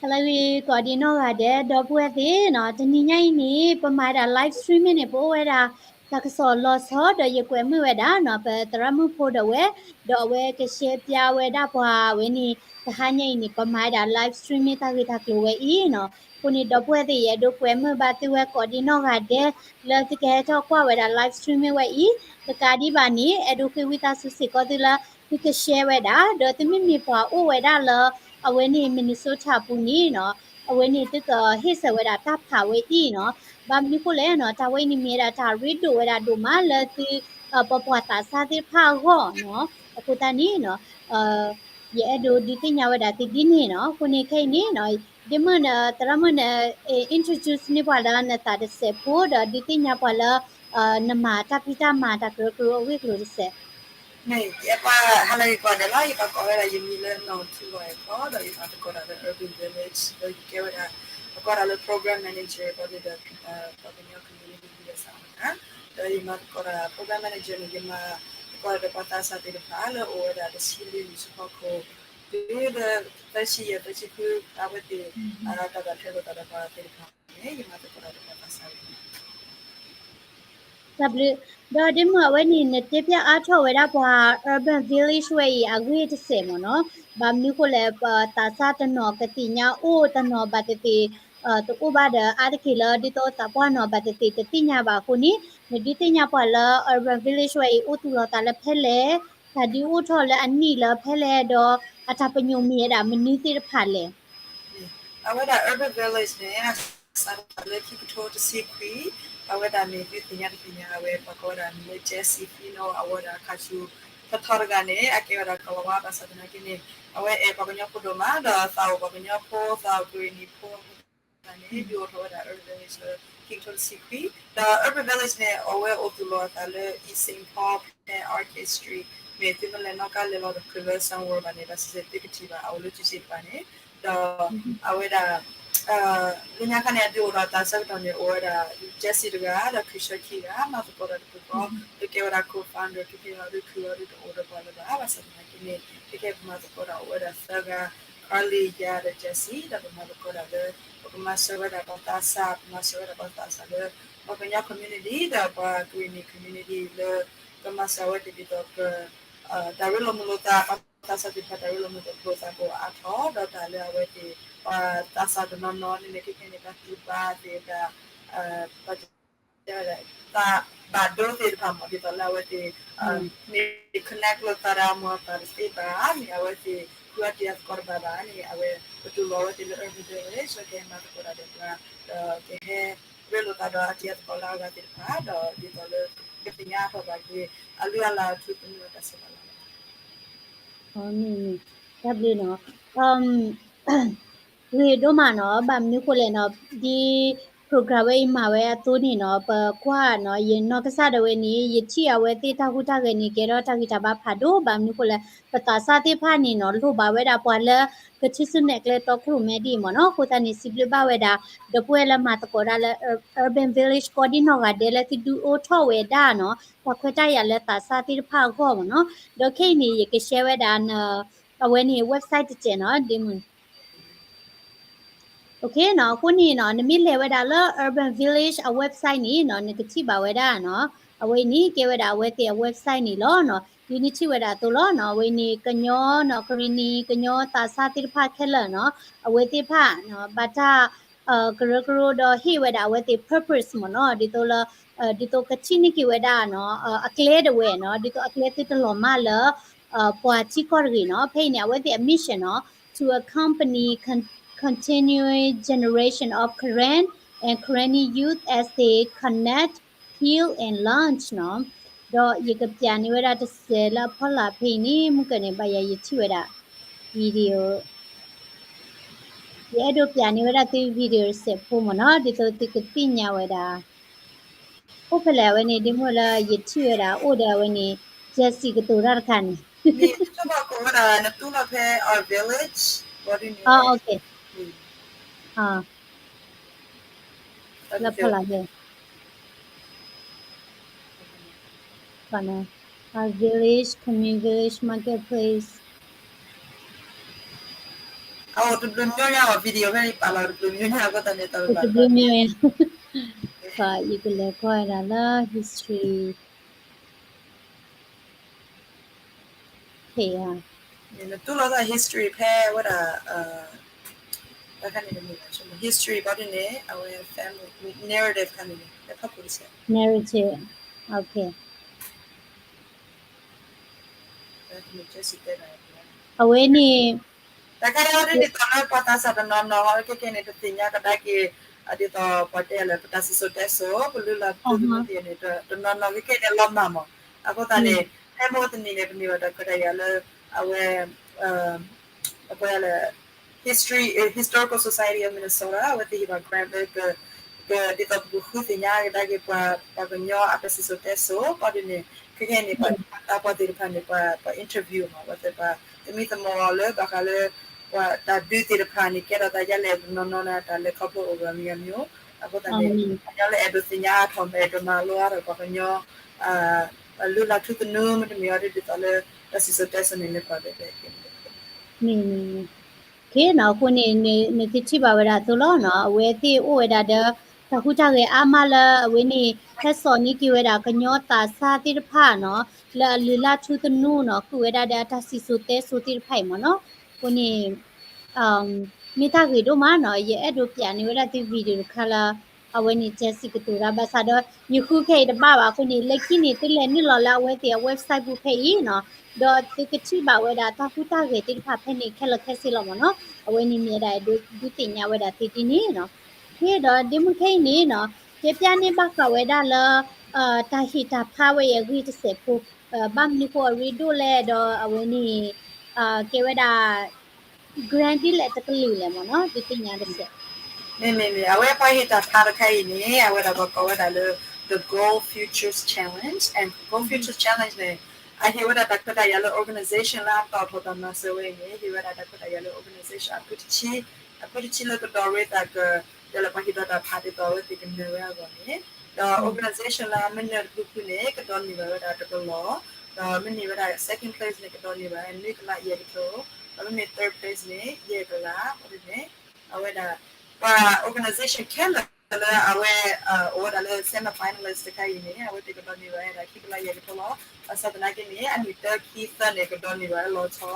ဟါလၢအဂ့ၤ ကိးဒံနီၢ်ဂၤဒဲး ဒီပုၢ်ဝဲၢ်သ့ၣ်နီၤ, တနံၤညါအံၤန့ၣ် ပမၤဝဲဒၣ် live streaming န့ၣ် ပအိၣ်ဝဲဒၣ် တၢ်ကစီၣ်လီၤဆီ ဒီးယကွဲးမုာ်ဝဲဒၣ်နီၤ ပသရၣ်မုၣ်ဖိဒီးဝဲ, ဒီးအဝဲကရှဲပျါဝဲဒၣ်ပှၤဝဲန့ၣ် တဟါညါအံၤန့ၣ် ပမၤဝဲဒၣ် live streaming တၢ်ဂ့ၢ်တၢ်ကျိၤဝဲအံၤနီၤ. အဃိန့ၣ် ဒီပုၢ်ဝဲၢ်သ့ၣ် ယအဲၣ်ဒိးကွဲးမုာ်ဘၣ်သုဝဲကိးဒံနီၢ်ဂၤဒဲး လၢသုကဟဲထီၣ်ကွၢ်ဝဲဒၣ် live streaming ဝဲအံၤ, တကးဒံးဘၣ်န့ၣ် အဲၣ်ဒိးဃ့ဝံသးစူၤစ့ၢ်ကီးသုလၢ သုကshareဝဲဒၣ်, ဒီးသုမ့မ့ၢ်ပှၤအိၣ်ဝဲဒၣ်လၢ အဝဲန့ၣ် Minnesota အပူၤန့ၣ်နီၤ, အဝဲန့ၣ်သုကဟ့ၣ်ဆၢဝဲဒၣ်တၢ်ဖးဝဲအံၤနီၤ. ဘၣ်မနုၤဃိလဲၣ်နီၤ, တၢ်ဝဲအံၤန့ၣ်မ့ၢ်ဝဲဒၣ်တၢ်ရ့ဒိၣ်ဝဲဒၣ်ဒိၣ်မးလၢသု ပပှၤသးစၢ်သ့ၣ်တဖၣ်အဂီၢ်နီၤ. အဃိသတးန့ၣ်နီၤ ယအဲၣ်ဒိးဒုးသ့ၣ်ညါဝဲဒၣ်သုဒ်န့ၣ်နီၤ. အဃိန့ၣ်ခဲအံၤန့ၣ်နီၤ, ဒ့မုၣ် သရၣ်မုၣ်န့ၣ် introduce န့ၢ်ပှၤလၢနသးတစဲးဖိ ဒီးဒုးသ့ၣ်ညါပှၤလၢ နမၤတၢ်ဖံးတၢ်မၤတၢ်ကရၢကရိအဂ့ၢ်အကျိၤတစဲး. မ့ၢ် ယပှၤဟါလၢဂ့ၤကိးဂၤဒဲးလီၤ, ယပှၤကိးဝဲဒၣ်ယမံၤလၢနီၢ်ထူလီၤအဲၣ်ကီၢ် ဒီးယမၤသကိးတၢ်လၢ Urban Village ဒီးယကဲဝဲဒၣ် ပကိးတၢ်လၢ program manager ဒီး ပှၤကညီ community leader စးမတၤ, ဒီးယမၤသကိးတၢ် program manager န့ၣ် ယမၤသကိးတၢ်ဒီးပှၤသးစၢ်သ့ၣ်တဖၣ်လၢအိၣ်ဝဲဒၣ်တဆံလွံၢ်ဆံဖီခိၣ် တုၤလၢသၢဆံယဲၢ်သၢဆံဃု အဝဲသ့ၣ် တၢ်ဘၣ်ထွဲလိာ်သးဒီးပှၤသ့ၣ်တဖၣ်န့ၣ် ယမၤသကိးတၢ်ဒီးပှၤသးစၢ် တၢ်ဘျုး, ဒီးဒ့မုၣ်အဝဲန့ၣ် နတဲဖျါအါထီၣ်ဝဲဒၣ်ပှၤ urban village ဝဲအံၤအဂ့ၢ်တစဲးမ့ၢ်နီၤ, ဘၣ်မနုၤဃိလဲၣ် ပသးစၢ်တနီၤကသ့ၣ်ညါအိၣ် တနီၤဘၣ်သ့ၣ်သ့ၣ် တအိၣ်ဘၣ်ဒီးအါတက့ၢ်လၢ ဒ်သိးသးပှၢ်နီၤဘၣ်သ့ၣ်သ့ၣ်တသ့ၣ်ညါဘၣ်အဃိန့ၣ် နဒုးသ့ၣ်ညါပှၤလၢ urban village ဝဲအံၤ အိၣ်သူၣ်လီၤသးလၢဖဲလဲၣ်, တၢ်ဒုးအိၣ်ထီၣ်လၢအနံၣ်လၢဖဲလဲၣ်ဒီး အတၢ်ပညိၣ်မ့ၢ်ဝဲဒၣ်မနုၤသ့ၣ်တဖၣ်လဲၣ်. အဝဲဒၣ် urban village န့ၣ် အစးထီၣ်လၢခံကထိတဆံခွံ, အဝဲဒၣ်န့ၣ် ဒုးသ့ၣ်ညါတသ့ၣ်ညါ အဝဲပှၤကိးဝဲဒၣ်မ့ၢ် Jesse Fino အဝဲဒၣ်ခါဆူ ထီထီတဂၤန့ၣ် အကဲဝဲဒၣ်ကီၤလၤဝါ ဘၣ်ဆၣ်သနာ်က့န့ၣ် အဝဲအဲၣ်ပှၤကညီဖိဒိၣ်မး ဒီးသးအိၣ်ပှၤကညီဖိ သးအိၣ်ကရ့ၣ်နံၤဖိ န့ၣ် ဒုးအိၣ်ထီၣ်ဝဲဒၣ် urban village လၢ ခံကထိတဆံခွံ, ဒီး urban village န့ၣ် အဝဲအိၣ်သူၣ်လီၤအသးလၢ East Saint Paul ဖဲ Arcade Street မ့ၢ်သုမ့ၢ်လဲၤနီၣ်ကါလဲၤလီၤတချုးလၢ Sunworld ဘၣ်န့ၣ် ဘၣ်ဆၣ်သနာ်က့သုကထံၣ်ဘၣ် အအိၣ်လၢစုစ့ၣ်တပၤန့ၣ်, ဒီး အဝဲဒၣ် လၢညါခါန့ၣ် အဒုးအိၣ်ထီၣ်အသးဆၢကတီၢ်န့ၣ် အိၣ်ဝဲဒၣ် Jesse တဂၤ ဒီး Keisha ခံဂၤ မၤသကိးတၢ်တပူၤဃီ, ဒီးကဲဝဲဒၣ် co-founder ခဲကဲအံၤ ဒုးခုအီၤဒုးတအိၣ်ဒီးပှၤလၢၤဘၣ်, ဘၣ်ဆၣ်သနာ်က့န့ၣ် ခဲကဲပမၤသကိးတၢ်အိၣ်ဝဲဒၣ်သၢဂၤ Carly, ယၤ ဒီး Jesse ဒီးပမၤသကိးတၢ်လၢ ပကမၤစၢၤဝဲဒၣ်ပှၤသးစၢ်, ပမၤစၢၤဝဲဒၣ်ပှၤသးစၢ်လၢ ပှၤကညီ community ဒီးပှၤကရ့ၣ်နံၤ community လၢ ကမၤစၢၤဝဲသ့ၣ်ဒ်သိး တၢ်ရ့လိာ်မုာ်လိာ်သး ပှၤသးစၢ်သ့ၣ်တဖၣ် တၢ်ရ့လိာ်မုာ်လိာ်သးကအိၣ်အါထီၣ် ဒီးတၢ်လၢအဝဲသ့ၣ် ပှၤသးစၢ်တနီၤနီၤန့ၣ် ခဲကဲန့ၣ် တၢ်တူၢ်ဘၣ်သ့ၣ် တၢ် တၢ်ဘၣ်ဒိသ့ၣ်တဖၣ်မ့ၢ် ဒ်သိးလၢအဝဲသ့ၣ် မ့ၢ် connect လိာ်သးဒီးအမိၢ်အပၢ်တသ့ဘၣ် မ့ၢ်အဝဲသ့ၣ် ဃုအတံၤအသကိးတဘၣ်ဘၣ်န့ၣ် အဝဲ ပတူၢ်လိာ်အဝဲသ့ၣ်လၢ urban village လၢကဟဲမၤသကိးတၢ်ဒီးပှၤ ဒီးကဟဲ ရ့လိာ်သးဒီးအတံၤအသကိးလၢအဂၤသ့ၣ်တဖၣ် ဒီးဒ်သိးလၢ ကသ့ၣ်ညါအါထီၣ်ဘၣ်က့ၤ အလုၢ်အလၢ်အထူအသနူအတၢ်စံးပာ်လီၤ. တၢ်ဘျုးနီၤ, ဂ့ၤဒိၣ်မးနီၤ, ဘၣ်မနုၤဃိလဲၣ်နီၤ, ဒ် program ဝဲအံၤမၤဝဲအသိးန့ၣ်နီၤ, ပကွၢ်နီၤ, ယနီၢ်ကစၢ်ဒၣ်ဝဲန့ၣ် ယထံၣ်အဝဲသ့ၣ်တၢ်ဟူးတၢ်ဂဲၤန့ၣ် ကဲထီၣ်တၢ်ဂံၢ်တၢ်ဘါဖးဒိၣ်, ဘၣ်မနုၤဃိလဲၣ် ပသးစၢ်သ့ၣ်တဖၣ်န့ၣ်နီၤ လိၣ်ဘၣ်ဝဲဒၣ်ပှၤလၢ ကထုးစုနဲၣ်ကျဲတီခိၣ်ရိၣ်မဲဒ်အံၤမ့ၢ်နီၤ, အဃိသတးန့ၣ် စံးဘျုးဘၣ်ဝဲဒၣ် ဒီပုၢ်ဝဲၢ်လၢမၤသကိးတၢ်လၢ urban village ကိးဒံနီၢ်ဂၤဒဲးလၢသုဒုးအိၣ်ထီၣ်ဝဲဒၣ်နီၤ, တၢ်ခွဲးတၢ်ယာ်လၢသးစၢ်သ့ၣ်တဖၣ်အဂီၢ်မ့ၢ်နီၤ, ဒီးခဲအံၤန့ၣ် ယကshareဝဲဒၣ် အဝဲန့ၣ် website တစဲးနီၤ, ဒ့မုၣ် OK နီၤ, အဃိန့ၣ်နီၤ, နမ့ၢ်လဲၤဝဲဒၣ်လၢ urban village အ website န့ၣ်နီၤ, နကထံၣ်ဘၣ်ဝဲဒၣ်နီၤ, အဝဲအံၤန့ၣ် ကဲဝဲဒၣ်အဝဲသ့ၣ်အ website န့ၣ်လီၤနီၤ, ဒ်နထံၣ်ဝဲဒၣ်အသိးလီၤနီၤ, အဝဲန့ၣ် ကညီနီၤ, ကရ့ၣ်နံၤ ကညီသးစၢ်သ့ၣ်တဖၣ်ခဲလၢာ်နီၤ, အဝဲသ့ၣ်တဖၣ် ဘၣ်တၢ် ကရၢကရိဒီးဟ့ၣ်ဝဲဒၣ်အဝဲသ့ၣ် purpose မ့ၢ်နီၤ, ဒ်သိးလၢ ဒ်သိးကထံၣ်န့ၢ်က့ၤဝဲဒၣ်နီၤ, အကျဲဒၣ်ဝဲနီၤ, ဒ်သိးအကျဲသုတလီၤမၢ်လၢ ပှၤထံကီၢ်တဂ့ၤနီၤ, ဖဲအံၤန့ၣ် အဝဲသ့ၣ်အ mission နီၤ, to accompany con- continuing generation of Karen and Karenni youth as they connect, heal and learn နီၤ, ဒီးယကပျးန့ၢ်ဝဲဒၣ်တစဲးလၢအဖီလာ်ဖဲအံၤန့ၣ်, မုၢ်ကၢန့ၣ် ဘၣ်ယၤယထံၣ်ဝဲဒၣ် video ယအဲၣ်ဒိးပျးန့ၢ်ဝဲဒၣ်သု video တစဲးဖိမ့ၢ်နီၤ, ဒ်သိးသုကသ့ၣ်ညါဝဲဒၣ် အိၣ်ဖဲလဲၣ်အဝဲန့ၣ်, ဒ့မုၣ်လၢယထံၣ်ဝဲဒၣ် အိၣ်ဒီးအဝဲန့ၣ် Jesse ကတိၤတၢ်တခါန့ၣ်, နတူၢ်ဘၣ်ကိးဝဲဒၣ် နတူၢ်လီၤဖဲ our village ဘီဒ်န့ၣ်, လၢဖီလာ်ဖဲ our village, community village, marketplace, our village, community village, marketplace, အိၣ်တဘျုးမျိုးညါအီၤ video ဖဲန့ၣ် ပာ်လီၤတဘျုးမျိုးညါအဃိသတးန့ၣ် တဘျုးမျိုးညါ ယကလဲၤကွၢ်ဝဲဒၣ်လၢ history ဖဲဧါ နတူၢ်လိာ်သး history ဖဲဝဲဒၣ် တခါန့ၣ် history ဘၣ်ဒ်န့ၣ် အဝဲ family narrative ခါန့ၣ် ဖဲဖးပူၤတစဲး narrative အဝဲန့ၣ် တခါဒ်သိးလၢပှၤသးစၢ်တနီၤနီၤ ခဲကဲန့ၣ် တသ့ၣ်ညါကဒါက့ၤ ဒ်သိးပှၤတဲလၢပတၢ်စံၣ်စိၤတဲစိၤ ပလုၢ်လၢ်သုသနူသ့ၣ်န့ၣ် တနီၤနီၤခဲကဲန့ၣ်လီၤမၢ်မး အဃိသတးန့ၣ် ဖဲမဟါတနံၤန့ၣ် ပမ့ၢ်ဘၣ်တၢ်ခွဲးတၢ်ယာ်လၢ အဝဲ အကွဲးလၢ history historical society of Minnesota အဝဲသ့ၣ်ဟ့ၣ်ဘၣ် grant လၢ ဒ်သိးပကဃုသ့ၣ်ညါကဒါက့ၤပှၤ ပှၤကညီအတၢ်စံၣ်စိၤတဲစိၤ ဘၣ်ဒ်န့ၣ် ခဲကဲန့ၣ် ပှၤသးပှၢ်သ့ၣ်တဖၣ်န့ၣ် ပှၤ ပှၤ interview မး အဝဲသ့ၣ်ပှၤ သမံသမိးအီၤလၢဘၣ်ဃးလၢ ပှၤတၢ်ဒုးသ့ၣ်တဖၣ်န့ၣ် ကဲထီၣ်သးဒ်လဲၣ် တနီၤနီၤန့ၣ် တၢ်လဲၤခီဖျိအိၣ်ဂၤမံၤဂၤမံၤ အဃိသတးန့ၣ် ပှၤကညီလၢအဲၣ်ဒိးသ့ၣ်ညါအါထီၣ် မ့ၢ်အဲၣ်ဒိးမၤလိအါထီၣ် ပှၤကညီ လုၢ်လၢ်ထူသနူ မ့တမ့ၢ်အီၤဒ်သိးလၢ တၢ်စံၣ်စိၤတဲစိၤန့ၣ် လၢပှၤဘဲဘဲ မ့ၢ်မ့ၢ်မ့ၢ် က့နီၤ အဃိန့ၣ် နသုထံၣ်ဘၣ်ဝဲဒၣ်အသိးလီၤနီၤ အဝဲသ့ၣ်အိၣ်ဝဲဒၣ်ဒီး တၢ်ဟူးတၢ်ဂဲၤအါမးလၢအဝဲန့ၣ် ဟဲစိာ်န့ၢ်က့ၤဝဲဒၣ်ကညီသးစၢ်သ့ၣ်တဖၣ်နီၤ လၢအလုၢ်လၢ်ထူသနူနီၤ ဃုာ်ဝဲဒၣ်ဒီးအတၢ်စံၣ်စိၤတဲစိၤသ့ၣ်တဖၣ်အံၤမ့ၢ်နီၤ အဃိန့ၣ် မ့ၢ်တၢ်ဂ့ၤဒိၣ်မးနီၤ ယအဲၣ်ဒိးပျးန့ၢ်ဝဲဒၣ်သု video တခါလၢ အဝဲန့ၣ် ကဲစံးကတိၤတၢ်ဘၣ်ဆၣ်ဒီး ယဃုခဲအံၤတဘၣ်ဘၣ်အဃိန့ၣ် လၢခံန့ၣ် သုလဲၤနုာ်လီၤလၢအဝဲသ့ၣ်အ website ပူၤဖဲအံၤနီၤ ဒီးသုကထံၣ်ဘၣ်ဝဲဒၣ်တၢ်ဟူးတၢ်ဂဲၤသ့ၣ်တဖၣ်ဖဲန့ၣ်ခဲလၢာ်ခဲဆ့လီၤမ့ၢ်နီၤ အဝဲန့ၣ်မ့ၢ်ဝဲဒၣ်ဒုးသ့ၣ်ညါဝဲဒၣ်သုဒ်န့ၣ်နီၤ က့ဒီးဒ့မုၢ်ခဲအံၤန့ၣ်နီၤ တဲပျၢ်န့ၢ်ဘၣ်ဃးဝဲဒၣ်လၢ တၢ်ဟ့ၣ်တၢ်ဖးဝဲအံၤအဂ့ၢ်တစဲးဖိ ဘၣ်မနုၤဃိအရ့ဒိၣ်လဲၣ်ဒီးအဝဲန့ၣ် ကဲဝဲဒၣ် grant ဒ်လဲၣ်တကလုာ်လဲၣ်မ့ၢ်နီၤ ဒုးသ့ၣ်ညါတစဲး မ့မ့ၢ်မ့ၢ် အဝဲပှၤဟ့ၣ်တၢ်ဖးတခါအံၤန့ၣ် အဝဲဒၣ်ပှၤကိးဝဲဒၣ်လၢ the Gold Futures Challenge and Gold Futures Challenge န့ၣ် အဟ့ၣ်ဝဲဒၣ်တၢ်ခွဲးတၢ်ယာ်လၢ organization လၢအတီၣ်ထီၣ်တၢ်မၤစၢၤဝဲအံၤန့ၣ် ဟ့ၣ်ဝဲဒၣ်တၢ်ခွဲးတၢ်ယာ်လၢ organization အဖုတဆံ အဖုတဆံလၢကဒိးရ့သးက ဒ်လၢပှၤဟ့ၣ်ဒီးတၢ်ဖးဒ်သိးအဝဲသ့ၣ်ကနၢၤဝဲအဂီၢ်န့ၣ် ဒီး organization လၢအမ့ၢ်နၢၤတဖုဖုန့ၣ် ကဒိးန့ၢ်ဘၣ်ဝဲဒၣ်တကလီၢ် ဒီးမ့မ့ၢ်ဝဲဒၣ် second place န့ၣ် ကဒိးန့ၢ်ဘၣ်နွံကလးယဲၢ်ကထိ ဒီးမ့မ့ၢ် third place န့ၣ် ယဲၢ်ကလး အဃိန့ၣ် အဝဲဒၣ် ပှၤ organization ခဲလၢာ်လၢအဝဲ အိၣ်ဝဲဒၣ်လၢ semi finalist တခါအံၤန့ၣ် အဝဲသ့ၣ်ကဒိးန့ၢ်ဘၣ်ဝဲဒၣ်ခံကလးယဲၢ်ကထိလီၤ. ဘၣ်ဆၣ်သနာ်က့န့ၣ် အနံၣ်တၢခံသၢန့ၣ် ကဒိးန့ၢ်ဘၣ်လီၤဆီ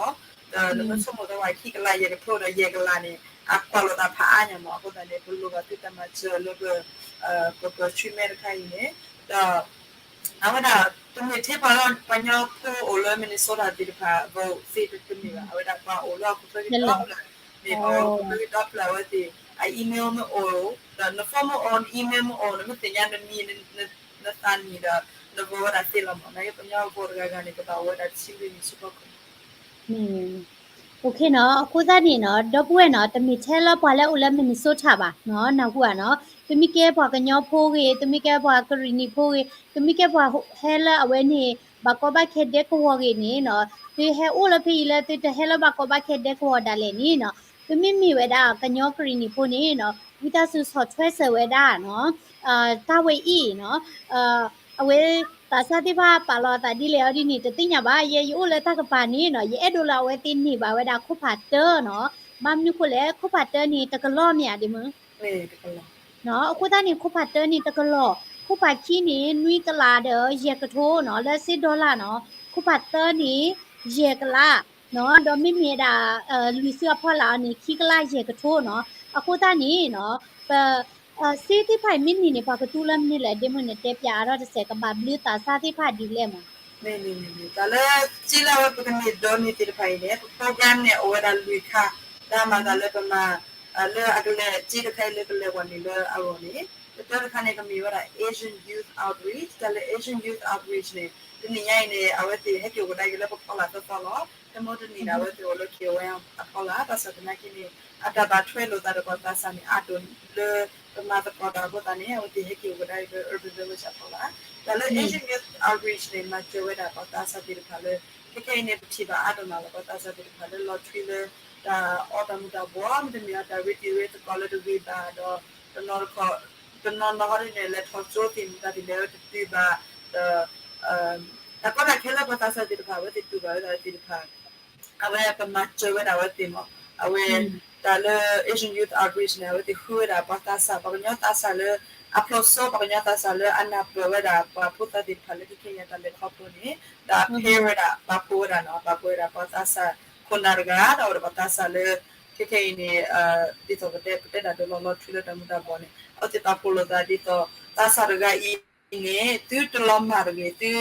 ဒီးနမ့ၢ်ဆိကမိၣ်သးဝဲခံကလးယဲၢ်ကထိဒီးယဲၢ်ကလးန့ၣ် အကွၢ်လိာ်သးဖးအါညါမး အဃိသတးန့ၣ် ပလိၣ်ဘၣ်သုတၢ်မၤစၢၤလၢပ ပက treatment တခါအံၤန့ၣ် ဒီး အဝဲဒၣ် တမ့ၢ်ထဲပှၤကညီဖိအိၣ်လၢ Minnesota သ့ၣ်တဖၣ် vote သ့တမ့ၢ်ဘၣ် အဝဲဒၣ်ပှၤအိၣ်လၢဟီၣ်ခိၣ်ချၢ မ့ၢ်ပှၤဟီၣ်ခိၣ်ချၢဒီဖျၢၣ်အဝဲသ့ၣ် အ email မ့ၢ်အိၣ် ဒီးန phone မ့ၢ်အိၣ် န email မ့ၢ်အိၣ် နမ့ၢ်သ့ၣ်ညါနမံၤ နသးနံၣ်ဒီး န vote ဝဲဒၣ်သ့လီၤမး နာ်က့ပှၤကညီ vote တဂၤဂၤန့ၣ် ကဘၣ်အိၣ်ဝဲဒၣ်တဆံလွံၢ်နံၣ်ဆူဖီခိၣ် OK နီၤ အဃိသတးန့ၣ်နီၤ ဒီပုၢ်ဝဲၢ်နီၤ တမ့ၢ်ထဲလၢပှၤလၢအိၣ်လၢ Minnesota ဘၣ်နီၤ နၢ်ဟူဧါနီၤ သုမ့ၢ်ကဲပှၤကညီဖိဂ့ၤ သုမ့ၢ်ကဲပှၤကရံၣ်နံၤဖိဂ့ၤ သုမ့ၢ်ကဲပှၤဟဲလၢအဝဲန့ၣ် ဘၣ်ကီဘၣ်ခဲဒဲကဝီၤဂ့ၤန့ၣ်နီၤ သုဟဲအိၣ်လၢဖဲအံၤလၢသုတဟဲလၢဘၣ်ကီဘၣ်ခဲဒဲကဝီၤဒၣ်လဲာ်န့ၣ်နီၤ သုမ့မ့ၢ်ဝဲဒၣ်ကညီကရံၣ်နံၤဖိန့ၣ်နီၤ ဝံသးစူၤဆီၣ်ထွဲစၢၤဝဲဒၣ်နီၤ တၢ်ဝဲအံၤနီၤ အဝဲသးစၢ်သ့ၣ်တဖၣ်ပာ်လီၤအသးဒ်လဲၣ်အီၤဒ်န့ၣ် တသ့ၣ်ညါဘၣ် ယဲယအိၣ်လၢတၢ်ကပၤန့ၣ်နီၤ ယအဲၣ်ဒိးလၢအဝဲသ့ၣ်န့ၢ်ဘၣ်ဝဲဒၣ်ခိၣ်ဖးတၢနီၤ ဘၣ်မနုၤဃိလဲၣ် ခိၣ်ဖးတၢန့ၣ် တကလီၢ်မ့ၢ်ဧါဒ့မုၣ် အဃိသတးန့ၣ် ခိၣ်ဖးတၢန့ၣ် တကလီၢ် ခိၣ်ဖးခံန့ၣ် နွံကလးဒီးယဲၢ်ကထိနီၤ လၢစ့ dollar နီၤ ခိၣ်ဖးသၢန့ၣ် ယဲၢ်ကလး ဒီးမ့မ့ၢ်ဒၣ် လွံၢ်စုအဖီလာ်အီၤန့ၣ် ခံကလးယဲၢ်ကထိနီၤ အဃိသတးန့ၣ်နီၤ ပ စ့သ့ၣ်တဖၣ်အံၤမ့ၢ်န့ၢ်န့ၣ် ပှၤကတူၢ်လၢမနုၤလဲၣ် ဒ့မုၣ်န့ၣ်တဲပျးအါထီၣ်တစဲး ကဘၣ်ဘျုးသးစၢ်သ့ၣ်တဖၣ်ဒ်လဲၣ်မး မ့ၢ်န့ၢ်န့ၢ်န့ၢ် တၢ်လၢစ့လၢအဝဲပကန့ၢ်ဒိးန့ၢ်သ့ၣ်တဖၣ်အံၤန့ၣ် ပ program န့ၣ် အိၣ်ဝဲဒၣ်လွံၢ်ခါ တၢ်မၤသးလၢပမၤ လၢအကလဲၤစ့တခါအံၤလၢကလဲၤဝဲန့ၣ်လၢအဂီၢ်န့ၣ် တၢတခါန့ၣ် ကမ့ၢ်ဝဲဒၣ် Asian Youth Outreach တၢ်လၢ Asian Youth Outreach န့ၣ် တနံၤညါအံၤန့ၣ် အဝဲသ့ၣ်ဟဲက့ၤအိၣ်ကဒါက့ၤလၢပဖီလာ်သီသီလီၤ တမ့ၢ်တနံၤန့ၣ် အဝဲသ့ၣ်အိၣ်လၢ K O M အဖီလာ် ဘၣ်ဆၣ်သနာ်က့န့ၣ် အတၢ်ဘၣ်ထွဲလိာ်သးဒီးပှၤသးစၢ်န့ၣ် အါဒိၣ်လၢပမၤသကိးတၢ်အဃိသတးန့ၣ် အဝဲသ့ၣ်ဟဲက့ၤအိၣ်ကဒါက့ၤလၢ Urban Village အဖီလာ် တၢ်လၢ Asian Youth Outreach န့ၣ် မၤစၢၤဝဲဒၣ်ပှၤသးစၢ်သ့ၣ်တဖၣ်လၢ ခဲခဲအံၤန့ၣ် ပထံၣ်ဘၣ်အါဒိၣ်မးလီၤ ပှၤသးစၢ်သ့ၣ်တဖၣ်လၢလီၤထွံလၢ တၢ်အီၣ်တၢ်မူၤတၢ်ဘှီး မ့တမ့ၢ်အတၢ်ရ့တံၤရ့သကိးလၢတဂ့ၤဘၣ်ဒီး တနီၤတခီ တနီၤနီၤဟီဒ်န့ၣ် လဲၤထီၣ်ကၠိသ့ၣ်မတၤသ့ၣ်လဲၤဝဲတတုၤဘၣ် ဒီး တၢ်ကီတၢ်ခဲလၢပှၤသးစၢ်သ့ၣ်တဖၣ် အဝဲသ့ၣ်တူၢ်ဘၣ်ဝဲဒၣ်သ့ၣ်တဖၣ် အဝဲပမၤစၢၤဝဲဒၣ်အဝဲသ့ၣ်မး အဝဲ တၢ်လၢ Asian Youth Outreach န့ၣ် အဝဲသ့ၣ်ဃုဝဲဒၣ်ပှၤသးစၢ် ပှၤကညီသးစၢ်လၢ အဖျိးစိ ပှၤကညီသးစၢ်လၢအနၢ်ပၢၢ်ဝဲဒၣ် ပှၤဖိသၣ်သ့ၣ်တဖၣ်လၢခဲခဲအံၤအတၢ်လဲၤခီဖျိန့ၣ် ဒီး pair ဝဲဒၣ် ပာ်ဖှိၣ်ဝဲဒၣ်နီၤ ပာ်ဖှိၣ်ဝဲဒၣ်ပှၤသးစၢ်ခိၣ်နၢ်တဂၤ ဒီးဝဲဒၣ်ပှၤသးစၢ်လၢ ခဲခဲအံၤန့ၣ် ဒ်သိးပတဲ ပတဲတၢ်ဒိးလီၤလီၤထွံလၢတၢ်မူၤတၢ်ဘှီးန့ၣ် အဝဲသ့ၣ်ပာ်ဖှိၣ်လိာ်သးဒ်သိး သးစၢ်တဂၤအံၤန့ၣ် သုတလီၤမၢ်တဂ့ၤ သု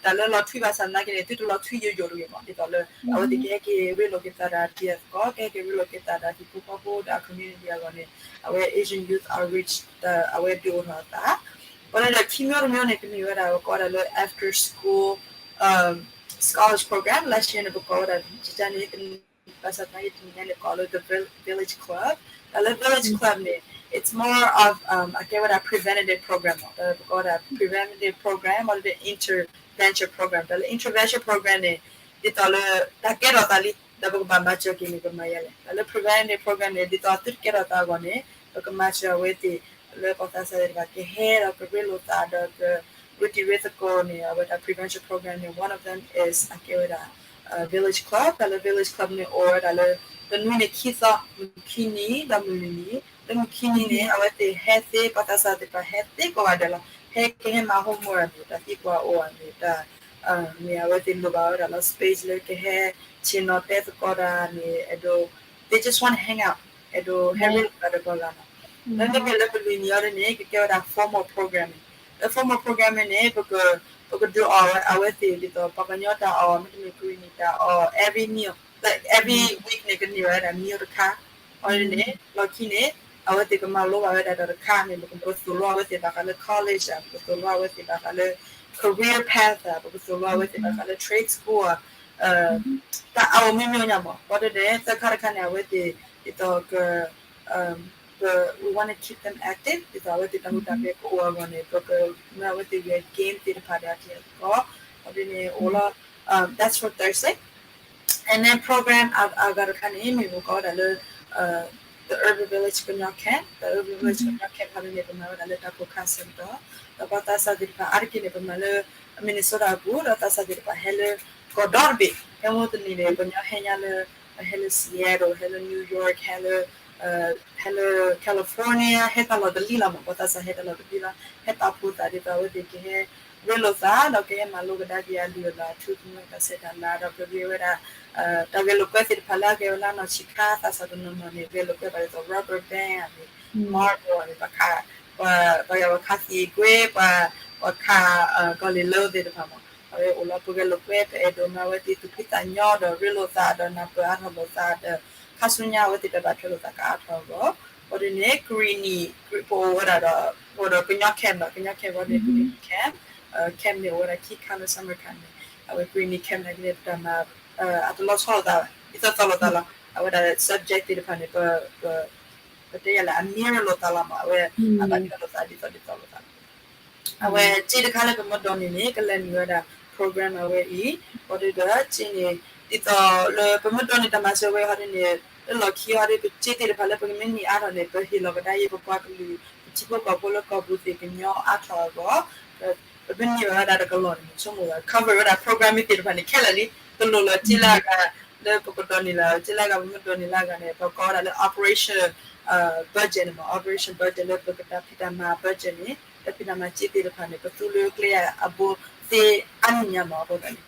တၢ်လၢလီၤထွံဘၣ်ဆၣ်သနာ်က့န့ၣ် သုတလီၤထွံယိာ်ယိာ်တဂ့ၤမး ဒ်သိးလၢ အဝဲသ့ၣ်ကဟဲက့ၤရ့လိာ်က့ၤသးဒီး ဒ်သိး ကဟဲက့ၤရ့လိာ်က့ၤသးဒီးဟံၣ်ဖိဃီဖိဒီးအ community အဂီၢ်န့ၣ် အဝဲ Asian Youth Outreach အဝဲဒုးအိၣ်ထီၣ်အသး ပှၤဒီးခံမျိုးတမျိုးန့ၣ် ကမ့ၢ်ဝဲဒၣ် ပကိးဝဲဒၣ်လၢ after school scholars program လၢဆ့န့ၣ် ပကိးဝဲဒၣ် တနံၤ ဘၣ်ဆၣ်သနာ်က့တနံၤညါန့ၣ် ကိးလၢ the Village Club တၢ်လၢ Village Club န့ၣ် it's more of အကဲဝဲဒၣ် preventative program လီၤ ပကိးဝဲဒၣ် preventative program မ့တမ့ၢ် intervention program တၢ်လၢ intervention program န့ၣ် ဒ်သိးလၢ တၢ်ကဲထီၣ်သးလံ ဒီးပကဘၣ်မၤစၢၤက့ၤန့ၣ် ပမၤယဲလဲၣ် တၢ်လၢ preventative program န့ၣ် ဒ်သိးသုတကဲထီၣ်သးအဂီၢ်န့ၣ် ပကမၤစၢၤအဝဲသ့ၣ် လၢပှၤသးစၢ်သ့ၣ်တဖၣ်ကဟဲဒီးကရ့လိာ်သးဒီးက ရူတံၤရ့သကိးန့ၣ် အဝဲဒၣ် prevention program န့ၣ် one of them is အကဲဝဲဒၣ် Village Club တၢ်လၢ Village Club န့ၣ် အိၣ်ဝဲဒၣ်လၢ တနွံန့ၣ်ခံသီ မုၢ်ခံနံၤ ဒီးမုၢ်လွံၢ်နံၤ လၢမုၢ်ခံနံၤန့ၣ် အဝဲသ့ၣ်ဟဲသ့ ပှၤသးစၢ်သ့ၣ်တဖၣ်ဟဲသ့ကိးဂၤဒဲးလီၤ ဟဲကဟဲမၤ homework န့ၣ် တၢ်သံကွၢ်အိၣ်ဧါန့ၣ် တၢ် မ့ၢ်အဝဲသ့ၣ်လိၣ်ဘၣ်ဝဲဒၣ်လီၤ space လၢကဟဲဆ့ၣ်နီၤတဲသကိးတၢ်န့ၣ် အဲၣ်ဒိး they just want to hang out အဲၣ်ဒိးဟဲရ့လိာ်သးဒီးပှၤဂၤလီၤ လၢမ့မ့ၢ်လၢမုၢ်လွံၢ်နံၤအံၤန့ၣ် ကကဲဝဲဒၣ် formal program လၢ formal program န့ၣ် ပကဒုးအီၣ်အဝဲသ့ၣ်ဒ်သိး ပှၤကညီတၢ်အီၣ် မ့တမ့ၢ် Karenni တၢ်အီၣ် every meal like every week န့ၣ် ကန့ၢ်ဝဲဒၣ် meal တခါ အန့ၣ် လီၢ်ခံန့ၣ် အဝဲသ့ၣ်ကမၤလိဘၣ်ဝဲဒၣ်တၢ်တခါန့ၣ် ပကသိၣ်လိအဝဲသ့ၣ်ဘၣ်ဃးလၢ college ဧါ ပကသိၣ်လိအဝဲသ့ၣ်ဘၣ်ဃးလၢ career path ဧါ ပကသိၣ်လိအဝဲသ့ၣ်ဘၣ်ဃးလၢ trade school ဧါ တၢ်အီၣ်မ့မ့ၢ်ညါမး ဘၣ်ဆၣ်ဒီးသၢခါတခါန့ၣ် အဝဲသ့ၣ်ဒ်သိးက ပ we want to keep them active ဒ်သိးအဝဲသ့ၣ်တၢ်ဟူးတၢ်ဂဲၤကအိၣ်အဂီၢ်န့ၣ် ပကမၤအဝဲသ့ၣ်ဂဲၤ game သ့ၣ်တဖၣ်ဒီးအတံၤအသကိး အဒ်န့ၣ်အိၣ်လီၤ that's for Thursday and then program အဂၤတခါန့ၣ် မ့ၢ်ပကိးဝဲဒၣ်လၢ the urban village ကညီ camp ဒီး urban village ကညီ camp ဖဲန့ၣ် ပမၤဝဲဒၣ်လၢတၢ်ကိၢ်ခါစဲးကတီၢ် ဒီးပှၤသးစၢ်သ့ၣ်တဖၣ်အါတက့ၢ်န့ၣ် ပမၤလၢ Minnesota အပူၤ ဒီးသးစၢ်သ့ၣ်တဖၣ်ဟဲလၢ ကီၢ်ဒီတဘ့ၣ် ဟဲမိၢ်တနံၤန့ၣ် ပှၤကညီဟဲညါလၢ ဟဲလၢ Seattle ဟဲလၢ New York ဟဲလၢ ဟဲလၢ California ဟဲတၢ်လီၢ်တလံလီၤမး ပှၤသးစၢ်ဟဲတၢ်လီၢ်တလံလီၤ ဟဲပာ်ဖှိၣ်သးဒ်သိးအဝဲသ့ၣ်ကဟဲ ရ့လိာ်သး ဒီးကဟဲမၤလိကဒါက့ၤအလုၢ်အလၢ် ထူသနူတၢ်ဆဲးတၢ်လၤ ဒီးကဂ့ၤဝဲဒၣ် တၢ်ဂဲၤလိာ်ကွဲသ့ၣ်တဖၣ်လၢအဂဲၤဝဲလၢအနီၢ်ဆံးခါ သးစၢ်တနီၤနီၤန့ၣ် ဂဲၤလိာ်ကွဲဘၣ်ဒ်သိး rubber band န့ၣ် marble န့ၣ် ပှၤခး ပှၤ ပှၤဂၤပှၤခးသံးကွဲ ပှၤ ပှၤခး ကီၢ်လ့ၤလၢသ့ၣ်တဖၣ်မး အဝဲအိၣ်လီၤ ပဂဲၤလိာ်ကွဲ ပအဲၣ်ဒိးမၤဝဲသ့ၣ်သူၣ်ဖှံသးညီ ဒီးရ့လိာ်သး ဒီးနၢ်ပၢၢ်အါထီၣ်လိာ်သး ဒီးခါဆူညါအဝဲသ့ၣ်တၢ်ဘၣ်ထွဲလိာ်သးကအါထီၣ်အဂီၢ် အဃိန့ၣ် Karenni ပအိၣ်ဝဲဒၣ်ဒီး အိၣ်ဒီးကညီ camp ဒီး ကညီ camp အဃိန့ၣ် Karenni camp camp န့ၣ်အိၣ်ဝဲဒၣ်ခံခါလၢ summer camp န့ၣ် အဝဲ Karenni camp န့ၣ် ပတၢ်မၤ အတလီၤဆီလိာ်သးဘၣ် ဒ်သိးသိးလိာ်သးလီၤ အဝဲဒၣ် subject သ့ၣ်တဖၣ်န့ၣ် ပ ပတဲယၤလၢအ mirror လိာ်သးလီၤမး အဝဲ အဘၣ်ထွဲလိာ်သးဒ်သိးဒ်သိးလိာ်သး အဝဲစ့တခါလၢပမ့ၢ်ဒိးန့ၢ်န့ၣ် ကလဲၤနုာ်ဝဲဒၣ် program အဝဲအံၤ ဘၣ်ဒီးစ့န့ၣ် ဒ်သိးလၢပမ့ၢ်ဒိးန့ၢ်တၢ်မၤစၢၤဝဲဟီဒ်န့ၣ် လၢလီၢ်ခံဟီဒ်ပစ့သ့ၣ်တဖၣ်လၢပကမ့ၢ်န့ၢ်အါထီၣ်န့ၣ် ပဟ့ၣ်လီၤကဒါယဲၢ်ပပှၤကလုာ် ပထံဖိကီၢ်ဖိလၢကီၢ်ပူၤသ့ၣ်ကညီအါထီၣ်အဂီၢ် ပမ့ၢ်န့ၢ်ဘၣ်ဝဲဒၣ်တကလီၢ်န့ၣ် ဆိကမိၣ် cover ဝဲဒၣ် program သ့ၣ်တဖၣ်န့ၣ် ခဲလၢာ်လံ တလိၣ်လၢစ့လၢအဂၤ လၢပကဒိးန့ၢ်လၢ စ့လၢအဂၤ ပမ့ၢ်ဒိးန့ၢ်လၢအဂၤန့ၣ် ပကိးဝဲဒၣ်လၢ operation budget န့ၣ်မး operation budget လၢပကတၢ်ဖံးတၢ်မၤ budget န့ၣ် တၢ်ဖံးတၢ်မၤစ့သ့ၣ်တဖၣ်န့ၣ် ပသူလၢကျဲအဘိသ့အါန့ၢ်ညါမး အဃိသတးန့ၣ်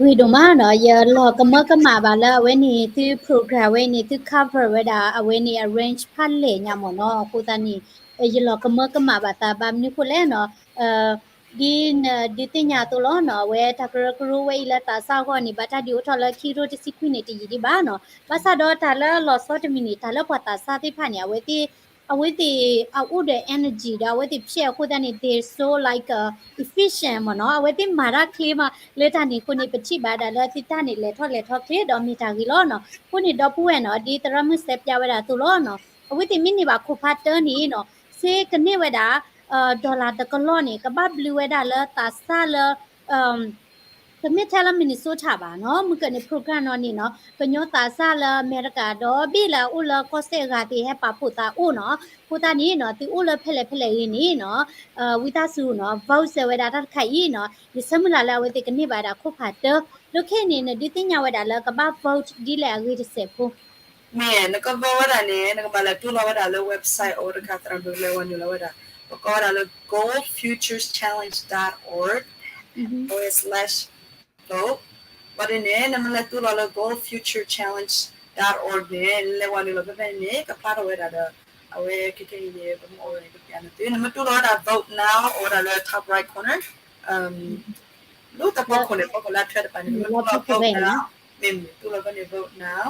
ဝံၤဒိၣ်မးနီၤ ယလီၤကမၢကမၣ်ဘၣ်လၢအဝဲန့ၣ် သု program ဝဲန့ၣ် သု cover ဝဲဒၣ် အဝဲန့ၣ် arrange ဖးလဲၢ်ညါမးနီၤ အဃိသတးန့ၣ် ယလီၤကမၢကမၣ်ဘၣ်သးဘၣ်မနုၤဃိလဲၣ်နီၤ ဒ်နဒုးသ့ၣ်ညါအသိးလီၤနီၤ အဝဲတၢ်ကရၢကရိဝဲအံၤလၢသးစၢ်အဂီၢ်န့ၣ် ဘၣ်တၢ်ဒုးအိၣ်ထီၣ်လၢခံကထိတဆံခွံန့ၣ် တယံာ်ဒံးဘၣ်နီၤ ဘၣ်ဆၣ်ဒီးတၢ်လၢလီၤဆီတမံၤန့ၣ် တၢ်လၢပှၤသးစၢ်သ့ၣ်တဖၣ်န့ၣ် အဝဲသ့ၣ် အဝဲသ့ၣ်အအိၣ်ဒီး energy ဒီးအဝဲသ့ၣ်ဖျဲၣ်အဃိသတးန့ၣ် they so like efficient မ့ၢ်နီၤ အဝဲသ့ၣ်မၤတၢ်ချ့မး လၢတၢ်န့ၣ်အဃိန့ၣ် ပထံၣ်ဘၣ်ဒၣ်လၢသုတၢ်န့ၣ် လဲၤထီၣ်လဲၤထီချ့ဒီးမ့ၢ်တၢ်ဂ့ၤလီၤနီၤ အဃိန့ၣ်ဒီပုၢ်ဝဲၢ်နီၤ ဒ်သရၣ်မုၣ်စဲးပၠးဝဲဒၣ်အသိးလီၤနီၤ အဝဲသ့ၣ်မ့ၢ်န့ၢ်ဘၣ်ခိၣ်ဖးတၢၢ်န့ၣ်နီၤ စ့ကန့ၢ်ဝဲဒၣ် dollar တကလီၢ်န့ၣ် ကဘၣ်ဘျုးဝဲဒၣ်လၢသးစၢ်လၢ တ တမ့ၢ်ထဲလၢ Minnesota ဘၣ်နီၤ, မုၢ်ကၢၢ်န့ၣ် program နီၤန့ၣ်နီၤ ကညီသးစၢ်လၢအမဲရကၤဒီဘ့ၣ်လၢအအိၣ်လၢကီၢ်စဲၣ်အဂၤသ့ၣ်ဟဲပာ်ဖှိၣ်သးအိၣ်နီၤ. အဃိသတးန့ၣ်နီၤ သုအိၣ်လၢဖဲလဲၣ်ဖဲလဲၣ်ဂ့ၤန့ၣ်နီၤ ဝံသးစူၤနီၤ vote စဲးဝဲဒၣ်တၢ်တခါအံၤနီၤ, ယဆၢမုၢ်လၢ်လၢအဝဲသ့ၣ်ကန့ၢ်ဘၣ်ဝဲဒၣ်ခိၣ်ဖးတၢၢ်, လၢခဲအံၤန့ၣ် နဒုးသ့ၣ်ညါဝဲဒၣ်လၢကဘၣ် vote ဒ်လဲၣ်အဂ့ၢ်တစဲးဖိ မ့ၢ် နက vote ဝဲဒၣ်န့ၣ် နကဘၣ်လဲၤတူၢ်လီၤဝဲဒၣ်လၢ website အိၣ်တခါ သရၣ်ဒိၣ်လဲၤဝဲနုာ်လီၤဝဲဒၣ် ပကိးဝဲဒၣ်လၢ gold futures challenge dot org forward slash vote. ဘၣ်ဒ်န့ၣ် နမ့ၢ်လဲၤတူၢ်လီၤလၢ gold future challenge dot org န့ၣ် လဲၤဝဲနုာ်လီၤဖဲဖဲန့ၣ် ကဖျါထီၣ်ဝဲဒၣ်ဒီး အဝဲခဲခဲအံၤန့ၣ် ပမ့ၢ်အိၣ်ဝဲန့ၣ်ကပျးန့ၣ်သု နမ့ၢ်တူၢ်လီၤဝဲဒၣ် vote now အိၣ်ဝဲဒၣ်လၢ top right corner လၢတၢ်ဖီခိၣ်န့ၣ် ဖီခိၣ်လၢအထွဲတပၤန့ၣ် နမ့ၢ်တူၢ်လီၤ vote now မ့ၢ်မ့ၢ်တူၢ်လီၤဖဲန့ၣ် vote now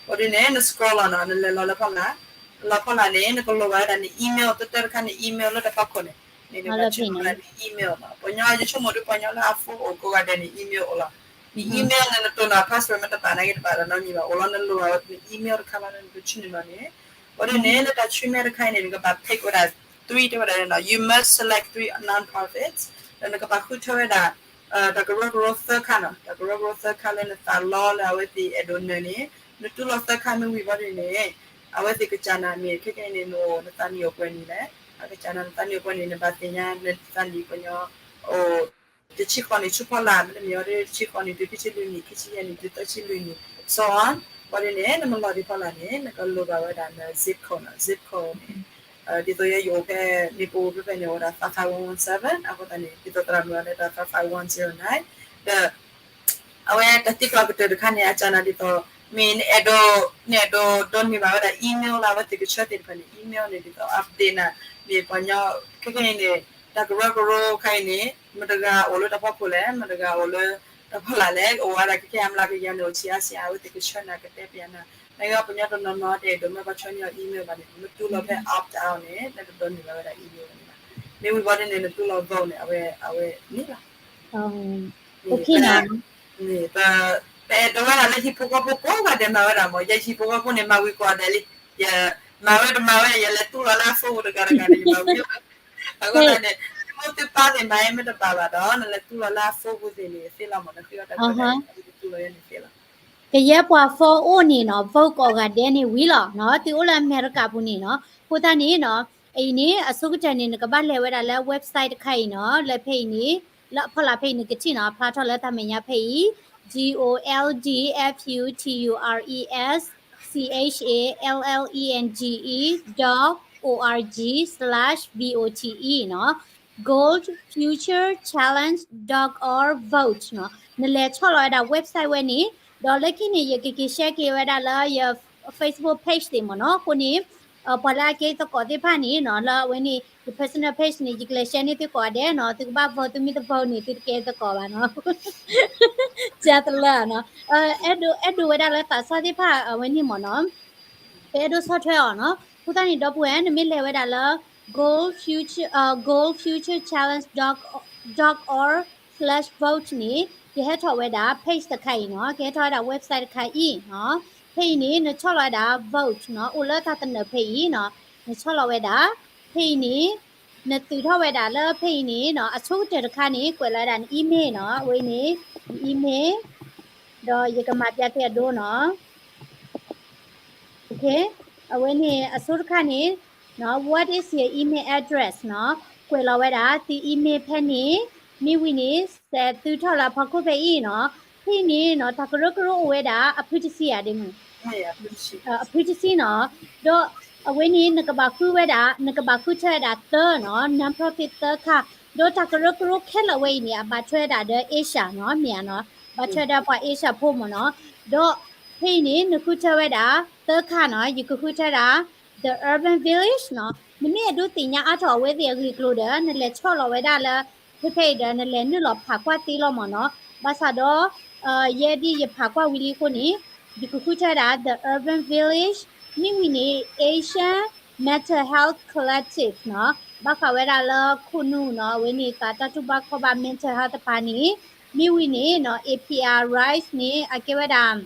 ဘၣ်ဒ်န့ၣ် န scroll လီၤနီၤ နလဲၤလီၤလၢဖီလာ် လီၤဖီလာ်န့ၣ် နကလိၣ်ဘၣ်ဝဲဒၣ်န email တၢတၢတခါန email လၢတၢ်ဖီခိၣ်န့ၣ် န့ၣ်နကဘၣ်ဆှၢလီၤဝဲဒၣ်န email နီၤ ပှၤညီ ယဆိကမိၣ်ဒ်ပှၤညီလၢအ phone အိၣ်ကိးဂၤဒဲးန့ၣ် email အိၣ်လီၤ န email န့ၣ် နတိၢ်နီၣ် password မ့ၢ်တဘၣ်နာ်က့တဘၣ်ဒီးနီတမံၤဘၣ် အိၣ်လီၤ နလိၣ်ဘၣ်ဝဲန email တခါလီၤ နကဆှၢန့ၢ်လီၤန့ၣ် ဘၣ်ဒ်န့ၣ် လၢတၢ်ဆှၢမဲာ်တခါအံၤန့ၣ် နကဘၣ် pick ဝဲဒၣ် three တဲဝဲဒၣ် you must select three non-profits ဒီးနကဘၣ်ဃုထၢဝဲဒၣ် တၢ်ကရၢကရိသၢခါနီၤ တၢ်ကရၢကရိသၢခါလၢနသးလီလၢအဝဲသ့ၣ်အဲၣ်ဒိးနၢၤန့ၣ် နတူၢ်လီၤသၢခါမ့ၢ်ဝံၤဘၣ်ဒ်န့ၣ် အဝဲသ့ၣ်ကစၢ်နၤမ့ၢ်ခဲကနံၣ်န့ၣ် နအိၣ်နသးနံၣ်အိၣ်ပှဲၤနံၣ်လဲၣ် အကစၢ်နၤနသးနံၣ်အိၣ်ပှဲၤနံၣ် နဘၣ်သ့ၣ်ညါနသးနံၣ်ပှဲၤညီ အိၣ် တဆံဃိးနံၣ်ဆူဖီလာ် မ့တမ့ၢ်အီၤဒ်တဆံဃိးနံၣ်တုၤခံဆံလွံၢ်နံၣ် ခံဆံယဲၢ်နံၣ်တုၤသၢဆံလွံၢ်နံၣ် so on ဘၣ်ဒ်န့ၣ် နမ့ၢ်လီၤဒံးဖီလာ်န့ၣ် နကလိၣ်ဘၣ်ဝဲဒၣ်န zip code နီၤ zip code န့ၣ် ဒ်သိးယဲယအိၣ်ဖဲမ့ၢ်ပအိၣ်ဖဲဖဲန့ၣ် အိၣ်ဝဲဒၣ် five five one one seven အဃိသတးန့ၣ် ဒ်သိးသရၣ်မုၣ်အီၤလၢ five five one zero nine ဒီး အဝဲတၢ်သံကွၢ်ကတၢၢ်တခါန့ၣ် အကစၢ်နၤဒ်သိး မ့ၢ်နအဲၣ်ဒိး နအဲၣ်ဒိးဒိးန့ၢ်ဘၣ်ဝဲဒၣ် email လၢအဝဲသ့ၣ်ကဆှၢသ့ၣ်တဖၣ်န့ၣ် email န့ၣ်ဒ်သိး update နၤ မ့ၢ်ပှၤညီ ခဲခဲအံၤန့ၣ် တၢ်ကရၢကရိခါအံၤန့ၣ် မတဂၤအိၣ်လၢတၢ်ဖီခိၣ်လဲၣ် မတဂၤအိၣ်လၢတၢ်ဖီလာ်လဲၣ် အိၣ်ဝဲဒၣ်ခဲခဲအံၤ အမျးကယၤန့ၣ် အိၣ်ဆံးအါဆံးအါ အဝဲသ့ၣ်ကဆှၢနၤကတဲပျးနၤ နကပှၤညီတနီၤနီၤတအဲၣ်ဒိးမ့ၢ်ပှၤဆှၢန့ၢ်အီၤ email ဘၣ်န့ၣ် မ့ၢ်တူၢ်လီၤဖဲ opt out န့ၣ် နကဒိးန့ၢ်ဘၣ်ဝဲဒၣ် email န့ၣ်ဘၣ် မ့ၢ်ဝံၤဘၣ်ဒ်န့ၣ် နတူၢ်လီၤ vote န့ၣ် အဝဲ အဝဲန့ၣ်လီၤ ပ ပအဲၣ်ဒိးဝဲဒၣ်လၢဟံၣ်ဖိဃီဖိကိးဂၤဒဲးမၤဝဲဒၣ်မ့ၢ် ယဟံၣ်ဖိဃီဖိန့ၣ် မၤဝံၤကိးဂၤဒဲးလံ ယမၤဝဲတမၤဝဲ ယလဲၤတူၢ်လီၤလၢအ phone တဂၤတဂၤန့ၣ် ယမၤဝံၤ အဃိသတးန့ၣ် သုမ့ၢ်သုပၢ်သ့ၣ်မၤအံၤမ့ၢ်တဘၣ်ဘၣ်ဒီး နလဲၤတူၢ်လီၤလၢအ phone ပူၤသ့ၣ်န့ၣ်သ့လီၤမ့ၢ် နဃ့အီၣ်တၢ်ကီတၢ်ခဲ နတူၢ်လီၤယဲန့ၣ်သ့လီၤ ကယဲၢ်ပှၤ phone အိၣ်န့ၣ်နီၤ vote ကိးဂၤဒဲးန့ၣ်ဝံၤလီၤနီၤ သုအိၣ်လၢအမဲရကၤပူၤန့ၣ်နီၤ အဃိသတးန့ၣ်နီၤ အံၤန့ၣ် အဆိကတၢၢ်န့ၣ် နကဘၣ်လဲၤဝဲဒၣ်လၢ website တခါအံၤနီၤ လၢဖဲအံၤန့ၣ် လၢအဖီလာ်ဖဲအံၤန့ၣ်ကထံၣ်နီၤ အဖျါထီၣ်လၢတၢ်မဲာ်ညါဖဲအံၤ G O L D F U T U R E S C H A L L E N G E dot O R G slash V O T E နီၤ gold future challenge dot org vote နီၤ နလဲၤဆီၣ်လီၤဝဲဒၣ် website ဝဲန့ၣ် ဒီးလၢခံန့ၣ် ယကက့ၤ share က့ၤဝဲဒၣ်လၢယ Facebook page သ့ၣ်မ့ၢ်နီၤ အဃိန့ၣ် ပှၤလၢအကဲသကိးသ့ၣ်တဖၣ်န့ၣ်နီၤ လၢအဝဲန့ၣ် ယ personal page န့ၣ် ယကလဲၤ share န့ၢ်သုကိးဂၤဒဲးနီၤ သုကဘၣ် vote သုမ့ၢ်တ vote န့ၣ် သုတကဲသကိးဘၣ်နီၤ ကၢ်တလၢနီၤ အဲၣ်ဒိး အဲၣ်ဒိးဝဲဒၣ်လၢသးစၢ်သ့ၣ်တဖၣ်အဝဲန့ၣ်မ့ၢ်နီၤ ပအဲၣ်ဒိးဆီၣ်ထွဲအီၤနီၤ အဃိသတးန့ၣ် ဒီပုၢ်ဝဲၢ် နမ့ၢ်လဲၤဝဲဒၣ်လၢ gold future အ gold future challenge dot org slash vote န့ၣ် ကဟဲထီၣ်ဝဲဒၣ် page တခါအံၤနီၤ ကဟဲထီၣ်ဝဲဒၣ် website တခါအံၤနီၤ ဖဲအံၤန့ၣ် နဆီၣ်လီၤဝဲဒၣ် vote နီၤ အိၣ်လၢတၢ်သနၢၣ်ဖဲအံၤနီၤ နဆီၣ်လီၤဝဲဒၣ် ဖဲအံၤန့ၣ် နသုးထီၣ်ဝဲဒၣ်လၢဖဲအံၤန့ၣ်နီၤ အဆိကတၢၢ်တခါန့ၣ် ကွဲးလီၤဝဲဒၣ်န email နီၤ အဝဲန့ၣ် န email ဒီးယကမၤပျးက့ၤအဒိနီၤ အဝဲန့ၣ် အဆိတခါန့ၣ် what is your email address နီၤ ကွဲးလီၤဝဲဒၣ်သု email ဖဲန့ၣ် မ့ၢ်ဝံၤန့ၣ် စဲးသုးထီၣ်လၢဖီခိၣ်ဖဲအံၤနီၤ ဖဲအံၤန့ၣ်နီၤ တၢ်ကရၢကရိအိၣ်ဝဲဒၣ် အဖုတဆံဧါဒ်မုၢ် အဖုတဆံနီၤ ဒီးအဝဲန့ၣ် နကဘၣ်ဃုဝဲဒၣ် နကဘၣ်ဃုထၢဝဲဒၣ်သၢနီၤ non-profit သၢခါ ဒီးတၢ်ကရၢကရိခဲလၢာ်ဝဲအံၤန့ၣ် အဘၣ်ထွဲဝဲဒၣ်ဒီး Asia နီၤ မ့ၢ်ဧါနီၤ ဘၣ်ထွဲဒီးပှၤ Asia ဖိမ့ၢ်နီၤ ဒီးဖဲအံၤန့ၣ် နဃုထၢဝဲဒၣ် သၢခါနီၤ ယကဃုထၢဒၣ် The Urban Village နီၤ နမ့ၢ်အဲၣ်ဒိးသ့ၣ်ညါအါထီၣ်အဝဲသ့ၣ်အဂ့ၢ်အကျိၤဒီး နလဲၤဆီၣ်လီၤဝဲဒၣ်လၢ ဖဲဖဲအံၤဒီး နလဲၤနုာ်လီၤဖးကွၢ်သ့လီၤမ့ၢ်နီၤ ဘၣ်ဆၣ်ဒီး ယဲဒ်ယဖးကွၢ်ဝံၤလံအဃိန့ၣ် ယကဃုထၢဒၣ် The Urban Village မ့ၢ်ဝံၤန့ၣ် Asian Mental Health Collective နီၤ ဘၣ်ဃးဝဲဒၣ်လၢခိၣ်နူာ်နီၤ အဝဲန့ၣ်သးတၢ်တူၢ်ဘၣ်ခီၣ်ဘၣ် mental health တပၤန့ၣ် မ့ၢ်ဝံၤန့ၣ်နီၤ A P R Rise န့ၣ် အကဲဝဲဒၣ်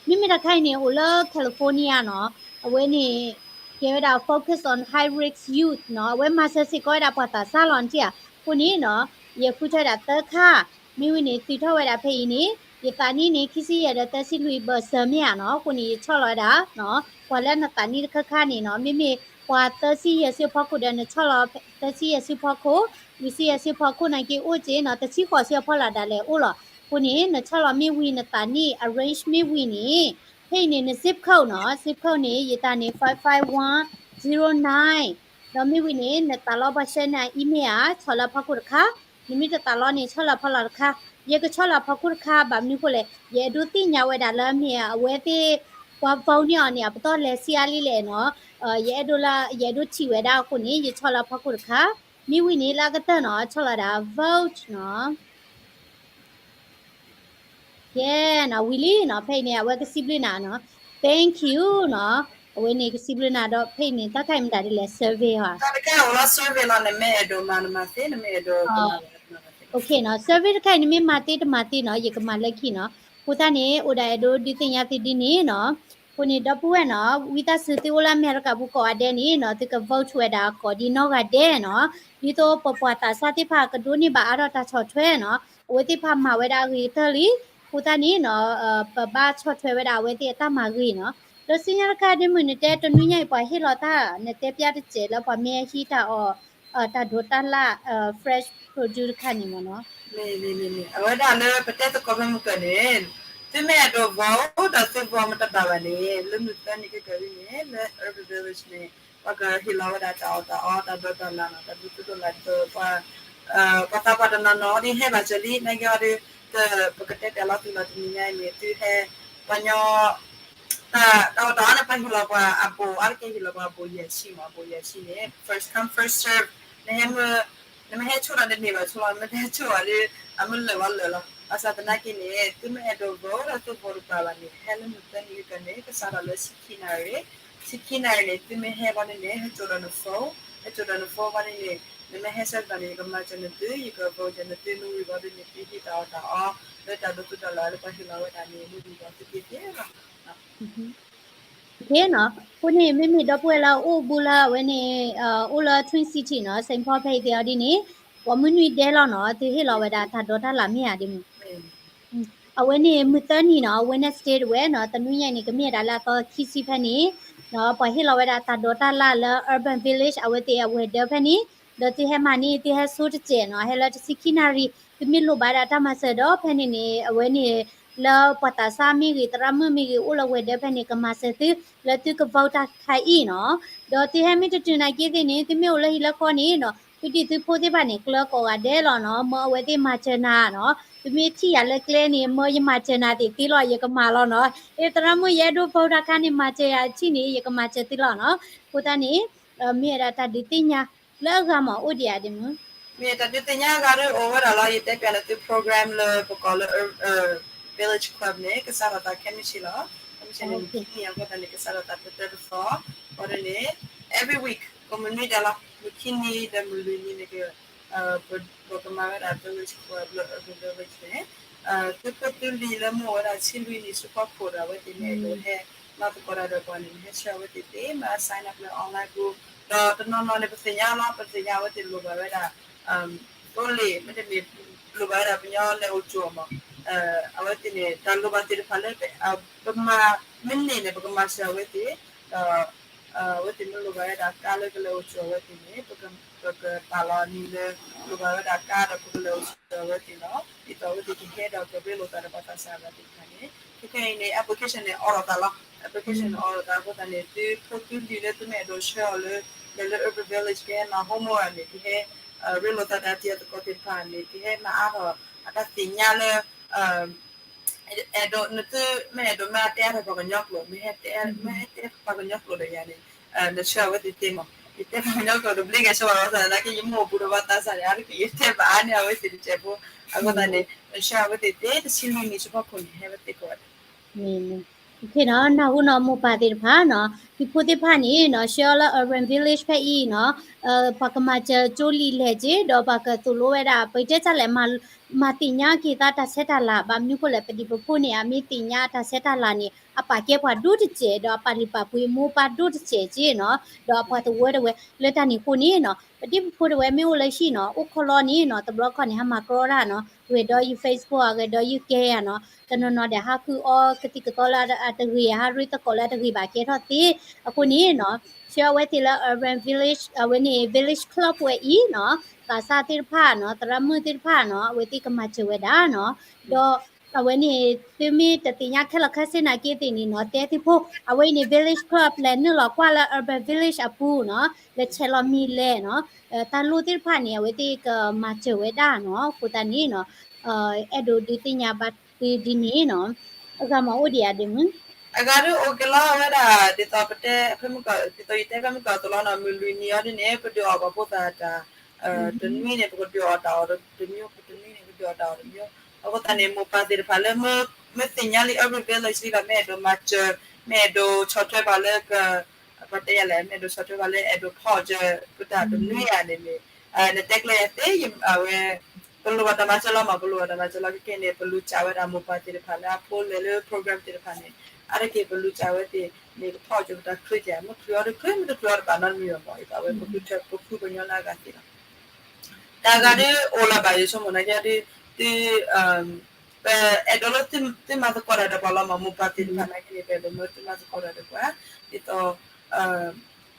မ့မ့ၢ်တၢ်ခါအံၤန့ၣ် အိၣ်လၢ California နီၤ အဝဲန့ၣ် ကဲဝဲဒၣ် focus on high risk youth နီၤ အဝဲမၤစၢၤစ့ၢ်ကီးဝဲဒၣ်ပှၤသးစၢ်လီၤနထံၣ်ဧါ အဃိန့ၣ်နီၤ ယဃုထၢဒၣ်သၢခါ မ့ၢ်ဝံၤန့ၣ် သုးထီၣ်ဝဲဒၣ်ဖဲအံၤန့ၣ် ယသးနံၣ်န့ၣ် ခံဆံယဲၢ်ဒီးသၢဆံလွံၢ် ဘၢၣ်စၢၤမ့ၢ်ဧါနီၤ. အဃိန့ၣ် ယဆီၣ်လီၤဝဲဒၣ်နီၤ ပှၤလၢနသးနံၣ်တခါခါန့ၣ်နီၤ မ့မ့ၢ်ပှၤသၢဆံယဲၢ်ဆံအဖီခိၣ်ဒီး နဆီၣ်လီၤသၢဆံယဲၢ်ဆံအဖီခိၣ် လွံၢ်ဆံယဲၢ်ဆံအဖီခိၣ်နာ်က့အိၣ်က့နီၤ တဆံဃိးဆံအဖီလာ်ဒၣ်လဲာ်အိၣ်လီၤ. အဃိန့ၣ် နဆီၣ်လီၤမ့ၢ်ဝံၤနသးနံၣ် arrange မ့ၢ်ဝံၤန့ၣ် ဖဲအံၤန့ၣ် န zip code နီၤ zip code န့ၣ် ယတၢ်န့ၣ် five five one zero nine ဒီးမ့ၢ်ဝံၤန့ၣ် နသးလီပှၤ share န့ၢ်အ email ဧါ ဆီၣ်လၢအဖီခိၣ်တခါ နမ့ၢ်တသးလီန့ၣ် ဆီၣ်လၢအဖီလာ်တခါ ယကဆီၣ်လၢအဖီခိၣ်တခါ ဘၣ်မနုၤအဃိလဲၣ် ယအဲၣ်ဒိးသ့ၣ်ညါဝဲဒၣ်လၢမ့ၢ်အဝဲသ့ၣ် ပှၤ vote န့ၢ်အီၤန့ၣ် အပတီၢ်လဲၤဆံးအါလံလဲၣ်နီၤ ယအဲၣ်ဒိးလၢ ယအဲၣ်ဒိးထံၣ်ဝဲဒၣ်အဃိန့ၣ် ယဆီၣ်လၢအဖီခိၣ်တခါ မ့ၢ်ဝံၤန့ၣ်လၢအကတၢၢ်နီၤ ဆီၣ်လီၤဒၣ် vote နီၤ ကဲနီၤ ဝံၤလံနီၤ ဖဲအံၤန့ၣ် အဝဲကစံးဘျုးနၤနီၤ thank you နီၤ အဝဲန့ၣ်ကစံးဘျုးနၤဒီး ဖဲအံၤန့ၣ် တၢ်ခါအံၤမတၤဒ်လဲၣ် survey ဟီ တၢ်တခါအံၤအိၣ်လၢ survey လီၤ နမ့ၢ်အဲၣ်ဒိးမၤနမၤသ့ နမ့ၢ်အဲၣ်ဒိးကမၤ okay နီၤ survey တခါအံၤ နမ့ၢ်မၤသ့တမၤသ့နီၤ ယကမၤလၢခံနီၤ အဃိသတးန့ၣ် အိၣ်ဒၣ်အဲၣ်ဒိးဒုးသ့ၣ်ညါသုဒ်န့ၣ်နီၤ အဃိန့ၣ် ဒီပုၢ်ဝဲၢ်နီၤ ဝံသးစူၤသုအိၣ်လၢအမဲရကၤပူၤကိးဂၤဒဲးန့ၣ်နီၤ သုက vote ဝဲဒၣ်ကိးဒံနီၢ်ဂၤဒဲးနီၤ ဒ်သိးပပှၤသးစၢ်သ့ၣ်တဖၣ်ကဒိးန့ၢ်ဘၣ်အါထီၣ်တၢ်ဆီၣ်ထွဲနီၤ အဝဲသ့ၣ်တဖၣ်မၤဝဲဒၣ်အဂ့ၤကတၢၢ်လံ အဃိသတးန့ၣ်နီၤ ပဘၣ်ဆီၣ်ထွဲဝဲဒၣ်အဝဲသ့ၣ်အတၢ်မၤဂ့ၤနီၤ ဒီးဆူညါတခါဒ်မုၢ်နတဲတနွံညါအံၤပှၤဟ့ၣ်လီၤတၢ် နတဲပျၢ်တစဲးလၢပှၤမ့ၢ်ဟံးတၢ်အီၣ် တၢ်ဒိးတၢ်လၢ် fresh produce တခါန့ၣ်မ့ၢ်နီၤ မ့ၢ်မ့ၢ်မ့ၢ် အဝဲဒၣ်လၢပတဲသကိးဖဲမုၢ်ကၢၢ်န့ၣ် သုမ့ၢ်အဲၣ်ဒိး vote ဒီးသု vote မတဘၣ်ဘၣ်န့ၣ် လၢမုၢ်သၢနံၤကကၢ်အံၤန့ၣ် လၢ urban village န့ၣ် ပှၤကဟ့ၣ်လီၤဝဲဒၣ်တၢ်အီၣ်တၢ်အီ တၢ်ဒိးတၢ်လၢ်နီၤ တၢ်ဒိးသူၣ်ဒိးလၢ်ဒ်သိး ပှၤသးပှၢ်တနီၤနီၤဒ်ဟဲဘၣ်စၢၤလံ နာ်က့အီၤဒီး ပကတဲပျၢ်လီၤသုလီၤတနံၤညါအံၤန့ၣ် သုဟဲ ပှၤညီ တၢ်အီၣ်တၢ်အီန့ၣ် ပှၤဟ့ၣ်လီၤပှၤအဘိၣ် အါတက့ၢ်ဟ့ၣ်လီၤပှၤအဘိၣ်ယဲၢ်ဆံမး အဘိၣ်ယဲၢ်ဆံန့ၣ် first come first serve နဟဲမ့ၢ် နမ့ၢ်ဟဲဆိၣ်ဒီးနန့ၢ်ဘၣ်ဆိၣ်လီၤ နမ့ၢ်တဟဲဆိၣ်ဘၣ်ဒီး အမ့ၢ်လၢာ်ဝဲလၢာ်လီၤ ဘၣ်ဆၣ်သနာ်က့န့ၣ် သုမ့ၢ်အဲၣ်ဒိး vote ဒီးသု vote တဘၣ်ဘၣ်န့ၣ် ဟဲလၢမုၢ်သၢနံၤကကၢ်န့ၣ် ကစးထီၣ်လၢဆံခံနၣ်ရံၣ် ဆံခံနၣ်ရံၣ်န့ၣ် သုမ့ၢ်ဟဲဘၣ်န့ၣ်န့ၣ် ဟဲစိာ်ဒီးန phone ဟဲစိာ်ဒီးန phone ဘၣ်န့ၣ်န့ၣ် နမ့ၢ်ဟဲဆၢကတီၢ်န့ၣ် ယကမၤစၢၤနသု ယက vote စၢၤနသု မ့ၢ်ဝံၤဘၣ်ဒီးန့ၣ် သုဟံးတၢ်အီၣ်တၢ်အီ လၢတၢ်ဒိးသူၣ်တၢ်လၢ်လၢပှၤဟ့ၣ်လီၤဝဲဒၣ်န့ၣ် မ့ၢ်ဝံၤဘၣ်သုက့ၤသ့လီၤ အဃိန့ၣ် မ့မ့ၢ်ဒီပုၢ်ဝဲၢ်လၢအအိၣ်ဘူးလၢအဝဲန့ၣ် အိၣ်လၢ Twin City နီၤ Saint Paul ဖဲအံၤသ့ၣ်အီၤဒ်န့ၣ် ပှၤမုၢ်နွံဒဲလီၤနီၤ သုဟ့ၣ်လီၤဝဲဒၣ်တၢ်ဒိးတၢ်လၢ်မ့ၢ်ဧါဒ်မုၢ် အဝဲန့ၣ် မုၢ်သၢနံၤနီၤ Wednesday တဝဲနီၤ တနွံညါအံၤန့ၣ် ကမ့ၢ်ဒၣ်လၢအသီခံဆံဖဲန့ၣ် ပှၤဟ့ၣ်လီၤဝဲဒၣ်တၢ်ဒိးတၢ်လၢ်လၢ urban village အဝဲသ့ၣ်အဝဲၤဒၢးဖဲန့ၣ် ဒီးသုဟဲမၤန့ၢ် သုဟဲဆိတစဲးနီၤ ဟဲလၢတဆံခံနၣ်ရံၣ် သုမ့ၢ်လိၣ်ဘၣ်ဒၣ်တၢ်မၤစၢၤဒီး ဖဲန့ၣ်န့ၣ် အဝဲန့ၣ် လၢပှၤသးစၢ်မ့ၢ်ဂ့ၤ သရၣ်မုၣ်မ့ၢ်ဂ့ၤ အိၣ်လၢဝဲၤဒၢးဖဲန့ၣ် ကမၤစၢၤသု လၢသုက vote တၢ်ခါအံၤနီၤ ဒီးသုဟဲမ့ၢ်တတုၤနာ်က့သ့ၣ်န့ၣ် သုမ့ၢ်အိၣ်လၢဟံၣ်လၢဃီန့ၣ်နီၤ သုဒံၣ်သုဖိသ့ၣ်တဖၣ်န့ၣ် ကျၢၤကိးဂၤဒဲးလီၤနီၤ မၢအဝဲသ့ၣ်မၤစၢၤနၤနီၤ သုမ့ၢ်ထံၣ်ယၤလၢကျဲန့ၣ် မၢယမၤစၢၤနၤသ့ၣ်သ့လီၤ ယကမၤလီၤနီၤ သရၣ်မုၣ်ယအဲၣ်ဒိး vote တၢ်ခါန့ၣ် မၤစၢၤယၤထံၣ်န့ၣ် ယကမၤစၢၤသုလီၤနီၤ အဃိသတးန့ၣ် မ့ၢ်ဝဲဒၣ်တၢ်ဒုးသ့ၣ်ညါ လၢအဂၤမ့ၢ်အိၣ်ဒံးဧါဒ်မုၢ် မ့ၢ်တၢ်ဒုးသ့ၣ်ညါအဂၤဒီးအိၣ်ဝဲဒၣ်လီၤ ယတဲပျးန့ၣ်သု program လၢပကိးလၢ Village Club န့ၣ် ကစးထီၣ်သးခဲမုၢ်ဆ့ၣ်လီၤ ခဲမုၢ်ဆ့ၣ်န့ၣ် မုၢ်ခံနံၤအဃိသတးန့ၣ် ကစးထီၣ်သးတတၢတသီ အဃိန့ၣ် every week ကိးမုၢ်နွံဒဲးလီၤ မုၢ်ခံနံၤဒီးမုၢ်လွံၢ်နံၤန့ၣ် ပကမၤဝဲဒၣ် Village Club လၢ Urban Village န့ၣ် သုဖိသုလံၤလၢမ့ၢ်ဝဲဒၣ်ဆံလွံၢ်နံၣ်ဆူဖီခိၣ်ဒီး အဝဲသ့ၣ်န့ၣ်အဲၣ်ဒိးဟဲမၤသကိးတၢ်ဒီးပှၤန့ၣ် ဟဲဆှၢအဝဲသ့ၣ်သ့ မၤ sign up လၢ online ပူၤ ဒီးတနီၤနီၤန့ၣ် ပသ့ၣ်ညါလီၤ ပသ့ၣ်ညါအဝဲသ့ၣ်လိၣ်ဘၣ်ဝဲဒၣ် သိလ့ၣ် မ့တမ့ၢ်လိၣ်ဘၣ်ဝဲဒၣ်ပညီလဲၤအိၣ်ကၠိမး အဝဲသ့ၣ်န့ၣ် တၢ်လိၣ်ဘၣ်သ့ၣ်တဖၣ်လၢ ပမၤ မ့ၢ်န့ၢ်န့ၣ် ပကမၤစၢၤအဝဲသ့ၣ် ဒီး အဝဲသ့ၣ်မ့ၢ်လိၣ်ဘၣ်ဝဲဒၣ်ကါလၢကလဲၤအိၣ်ကၠိအဝဲသ့ၣ်န့ၣ် ပကပာ်လီၤအနံၤလၢ လိၣ်ဘၣ်ဝဲဒၣ်ကါဒီးပကလဲၤအိၣ်ကၠိအဝဲသ့ၣ်လီၤ. ဒ်သိးအဝဲသ့ၣ်ကဟဲဒီးကရ့လိာ်သးဒီးပှၤသးစၢ်အဂၤသ့ၣ်တဖၣ်န့ၣ် ခဲခဲအံၤန့ၣ် application န့ၣ် အိးထီၣ်သးလီၤ. application န့ၣ် အိးထီၣ်သးအဃိသတးန့ၣ် သုဖိသုလံၤလၢသုမ့ၢ်အဲၣ်ဒိးဆှၢအီၤလၢ လဲၤလၢ urban village ကဟဲမၤ homework န့ၣ် ကဟဲ ရ့လိာ်သးဒီးအတံၤအသကိးသ့ၣ်တဖၣ်န့ၣ် ကဟဲမၤအါထီၣ်အတၢ်သ့ၣ်ညါလၢ အဲၣ်ဒိး နသုမ့ၢ်အဲၣ်ဒိးမ့ၢ်တဲအါထီၣ် ပှၤကညီကျိာ် မ့ၢ်ဟဲတဲ မ့ၢ်ဟဲတဲပှၤကညီကျိာ်ဒီးယၤန့ၣ် နဆှၢအဝဲသ့ၣ်သ့မး ယတဲပှၤကညီကျိာ်တဘျီဂဲၤဆၢဘၣ် ဘၣ်ဆၣ်သနာ်က့ ယမ့ၢ်အိၣ်ဘူးဒီးပှၤသးစၢ်န့ၣ် အါတက့ၢ် ယတဲဘၣ်အါန့ၢ်အဝဲသ့ၣ်တစဲးဖိ အဃိသတးန့ၣ် နဆှၢအဝဲသ့ၣ်သ့ တဆံလွံၢ်နံၣ်ဆူဖီခိၣ်န့ၣ် ဟဲဝဲသ့ၣ်ကိးဂၤဒဲး နၢ်ဟူနီၤ မိၢ်ပၢ်သ့ၣ်တဖၣ်နီၤ သုဖိသ့ၣ်တဖၣ်န့ၣ်နီၤ ဆှၢအီၤလၢ urban village ဖဲအံၤနီၤ ပှၤကမၤစၢၤကၠိလံာ်လဲၢ်က့ ဒီးပှၤကသိၣ်လိဝဲဒၣ် ပတဲတၢ်လဲၣ် မၤသ့ၣ်ညါက့ၤသးတၢ်ဆဲးတၢ်လၤ ဘၣ်မနုၤဃိလဲၣ် ပဒံၣ်ပဖိန့ၣ် အမ့ၢ်သ့ၣ်ညါတၢ်ဆဲးတၢ်လၤန့ၣ် အပာ်ကဲပှၤဒိၣ်တစဲး ဒီးအပာ်လုၢ်ပာ်ပှ့ၤမိၢ်ပၢ်ဒိၣ်တစဲးက့နီၤ ဒီးအပှၤသဝီတဝဲ လၢတၢ်န့ၣ်အဃိန့ၣ်နီၤ ပဒံၣ်ပဖိတဝဲမ့ၢ်အိၣ်လၢဟံၣ်နီၤ အိၣ်ခိးလီၤန့ၣ်နီၤ တဘျီခီန့ၣ် ဟးမၤကြီတၢ်နီၤ ဂဲၤဒီးယ Facebook ဂဲၤဒီးယကဲယၤနီၤ တနီၤနီၤဒီးဟးဃုအီကသံၣ်ကသီလၢအတဂ့ၤ ဟးရ့သကိးလၢအတဂ့ၤဘၣ်ကဲထီၣ်သ့ အဃိန့ၣ်နီၤ ဆှၢအဝဲသ့ၣ်လၢ urban village အဝဲန့ၣ် village club ဝဲအံၤနီၤ သးစၢ်သ့ၣ်တဖၣ်နီၤ သရၣ်မုၣ်သ့ၣ်တဖၣ်နီၤ အဝဲသ့ၣ်ကမၤစၢၤဝဲဒၣ်နီၤ ဒီးအဝဲန့ၣ် သုမ့ၢ်တသ့ၣ်ညါခဲလၢာ်ခဲဆ့နာ်က့သ့ၣ်န့ၣ်နီၤ တဲသုဖိ အဝဲအံၤန့ၣ် village club လဲၤနုာ်လီၤကွၢ်လၢ urban village အပူၤနီၤ လဲၤဆဲးလီၤမံၤလဲၣ်နီၤ တၢ်လိၣ်သ့ၣ်တဖၣ်န့ၣ် အဝဲသ့ၣ်ကမၤစၢၤဝဲဒၣ်နီၤ အဃိသတးန့ၣ်နီၤ အဲၣ်ဒိးဒုးသ့ၣ်ညါဘၣ်သုဒ်န့ၣ်နီၤ အဂၤမၤအိၣ်ဒံးဧါဒ့မုၣ် အဂၤဒ်အိၣ်က့ၤလီၤဝဲဒၣ် ဒ်သိးပတဲ ဒ်သိးယတဲဖဲမုၢ်ကီၢ်အသိးလီၤနီၤ မုၢ်လွံၢ်နံၤအံၤဒ်န့ၣ် ပဒုးအီၣ်ပှၤဖိသၣ်တၢ် တနွံန့ၣ် ပကဒုးအီၣ်တၢ်အီၣ်တမံၤ တနွံန့ၣ် ပဒုးအီၣ်တၢ်အီၣ်တမံၤ အဃိသတးန့ၣ် မိၢ်ပၢ်သ့ၣ်တဖၣ်လၢ မ့ၢ်သ့ၣ်ညါလံ urban village လံဒီး မ့ၢ်အဲၣ်ဒိးမၤစၢၤ မ့ၢ်အဲၣ်ဒိးဆီၣ်ထွဲပှၤလၢက ပတဲယၤလဲၣ် မ့ၢ်အဲၣ်ဒိးဆီၣ်ထွဲပှၤလၢအဲၣ်ဒိးဖီၣ်စၢၤ ပတၢ်တနွံယၤန့ၣ်မ့ၢ် နတဲကျဲယၤသ့ အဝဲ ပလိၣ်ဘၣ်တၢ်မၤစၢၤလီၤမး ပလိၣ်ဘၣ်တၢ်မၤစၢၤလီၤ ခဲကနံၣ်န့ၣ် ပလူၤစးဝဲဒၣ်မိၢ်ပၢ်သ့ၣ်တဖၣ်လၢအဖိလဲၤလၢ program သ့ၣ်တဖၣ်န့ၣ် အါတက့ၢ်ပလူၤစးဝဲသ့ၣ်န့ၣ် ကဖီၣ်စၢၤပတၢ်ချုးကဲ မ့ၢ်ချုးအီၤတချုး မ့ၢ်တချုးအီၤတဘၣ်နီတမံၤဘၣ်မး အဝဲ ပဃုပှၤကညီလၢအဂၤသ့လီၤ တၢ်ဂၤဒ်အိၣ်လၢၤဘၣ် ယဆိကမိၣ်နာ်က့ဒ် သု ပအဲၣ်ဒိးလၢသုမၤသကိးတၢ်ဒီးပှၤလီၤမး မိၢ်ပၢ်သ့ၣ်တဖၣ်နာ်က့န့ၣ် ပအဲၣ်ဒိးမ့ၢ်သုမၤသကိးတၢ်ဒီးပှၤ ဒ်သိး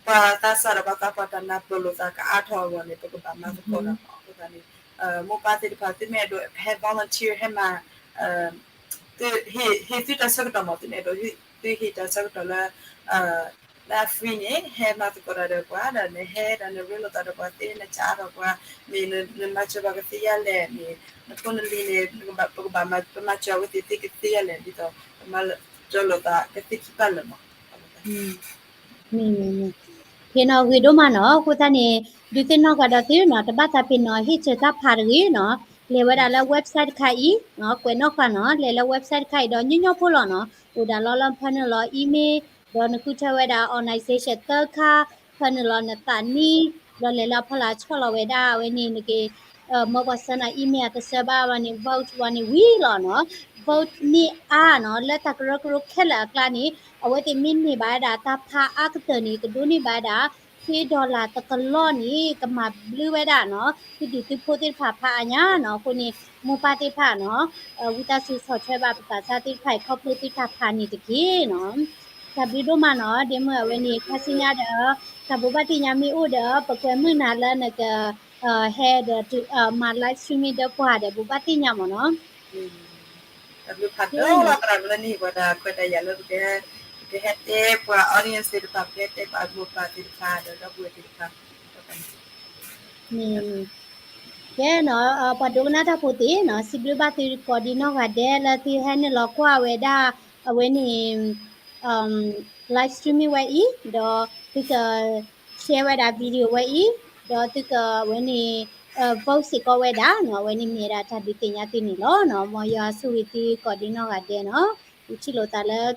ပှၤသးစၢ်ဒီးပှၤသးပှၢ်တၢ်နၢ်ပၢၢ်လိာ်သးကအါထီၣ်အဂီၢ်န့ၣ် ပကဘၣ်မၤသကိးတၢ်မး အဃိသတးန့ၣ် မိၢ်ပၢ်သ့ၣ်တဖၣ် သုမ့ၢ်အဲၣ်ဒိးဟဲ volunteer ဟဲမၤ ဟ့ၣ်သုတၢ်ဆၢကတီၢ်မး သုမ့ၢ်အဲၣ်ဒိး သုဟ့ၣ်တၢ်ဆၢကတီၢ်လၢ လၢအ free န့ၣ် ဟဲမၤသကိးတၢ်ဒီးပှၤ ဒီးနဟဲဒီးနရ့လိာ်သးဒီးပှၤသ့ နစးထီၣ်ပှၤ မ့ၢ်နမၤစၢၤပှၤကသ့ဧါလဲၣ် မ့ၢ်နဖိနလံၤန့ၣ် ပကဘၣ် ပမၤစၢၤအဝဲသ့ၣ်သ့ကသ့ဧါလဲၣ် ဒ်သိး ပမၤစၢၤလိာ်သးကသ့ခံဘၣ်လၢာ်မး မ့ၢ်မ့ၢ်မ့ၢ် ဖဲနီၤဂ့ၤဒိၣ်မးနီၤ အဃိသတးန့ၣ် ဒုးသ့ၣ်နီၣ်ဃာ်ဒီးသုနီၤ တဘၣ်သးပ့ၤနီၣ်ဟ့ၣ်စၢၤတၢ်ဖးတဂ့ၤနီၤ လဲၤဝဲဒၣ်လၢ website တခါအံၤ ကွဲးနီၣ်ဃာ်နီၤ လဲၤလၢ website တခါအံၤဒီးညီညီဖိလီၤနီၤ အိၣ်ဒၣ်လီၤလၢဖၢနုာ်လီၤ email ဒီးနဃုထၢဝဲဒၣ် organization သၢခါ ဖၢနုာ်လီၤနသးနံၣ် ဒီးလဲၤလၢအဖီလာ်ဆီၣ်လီၤဝဲဒၣ် အဝဲန့ၣ်နက့ၤ မၢပှၤဆှၢနၤ email အတဆှၢဘၣ်ဝဲန့ၣ် vote ဝဲန့ၣ်ဝံၤလီၤနီၤ vote န့ၢ်အါနီၤ လၢတၢ်ကရၢကရိခဲလၢာ်အကျါန့ၣ် အဝဲသ့ၣ်မ့ၢ်န့ၢ်ဘၣ်ဝဲဒၣ်တၢ်ဖးအါကတၢၢ်န့ၣ် ကဒိးန့ၢ်ဘၣ်ဝဲဒၣ် ဃ့ dollar တကလီၢ်န့ၣ် ကမၤဘျုးဝဲဒၣ်နီၤ သုဒံၣ်သုဖိသ့ၣ်တဖၣ်ဖးအါညါနီၤ အဃိန့ၣ် မိၢ်ပၢ်သ့ၣ်တဖၣ်နီၤ ဝံသးစူၤဆီၣ်ထွဲဘၣ်ပသးစၢ်သ့ၣ်တဖၣ်အံၤ ခီဖျိသုတၢ်ဖးန့ၣ်တက့ၢ်နီၤ တၢ်ဘျုးဒိၣ်မးနီၤ ဒ့မုၣ် အဝဲန့ၣ် ခါဆူညါဒီး တၢ်ဘိးဘၣ်သ့ၣ်ညါမ့ၢ်အိၣ်ဒီး ပကွဲမုာ်နၤလၢနက ဟဲဒီး မၤ live streaming ဒီးပှၤဒီးဘိးဘၣ်သ့ၣ်ညါမ့ၢ်နီၤ တၢ်ဘျုးဖးဒိၣ်လီၤ သရၣ်မုၣ်လၢနဟ့ၣ်ပှၤတၢ်ခွဲးတၢ်ယာ်လၢ ပကဟဲတဲပှၤ audience သ့ၣ်တဖၣ် ပကဟဲတဲပှၤမိၢ်ပၢ်သ့ၣ်တဖၣ်ဒီးဒီပုၢ်ဝဲၢ်သ့ၣ်တဖၣ် ကဲနီၤ ပှၤဒိကနၣ်တၢ်ဖိသ့ၣ်နီၤ စံးဘျုးဘၣ်သုကိးဒံနီၢ်ဂၤဒဲးလၢသုဟဲနုာ်လီၤကွၢ်ဝဲဒၣ် အဝဲန့ၣ် live streaming ဝဲအံၤ ဒီးသုက share ဝဲဒၣ် video ဝဲအံၤ ဒီးသုကဝဲန့ၣ် vote စ့ၢ်ကီးဝဲဒၣ်နီၤ အဝဲန့ၣ်မ့ၢ်ဝဲဒၣ်တၢ်ဒုးသ့ၣ်ညါသုန့ၣ်လီၤနီၤ မ်ယွၤဆိၣ်ဂ့ၤသုကိးဒံနီၢ်ဂၤဒဲးနီၤ ယထံၣ်လိာ်သးလၢ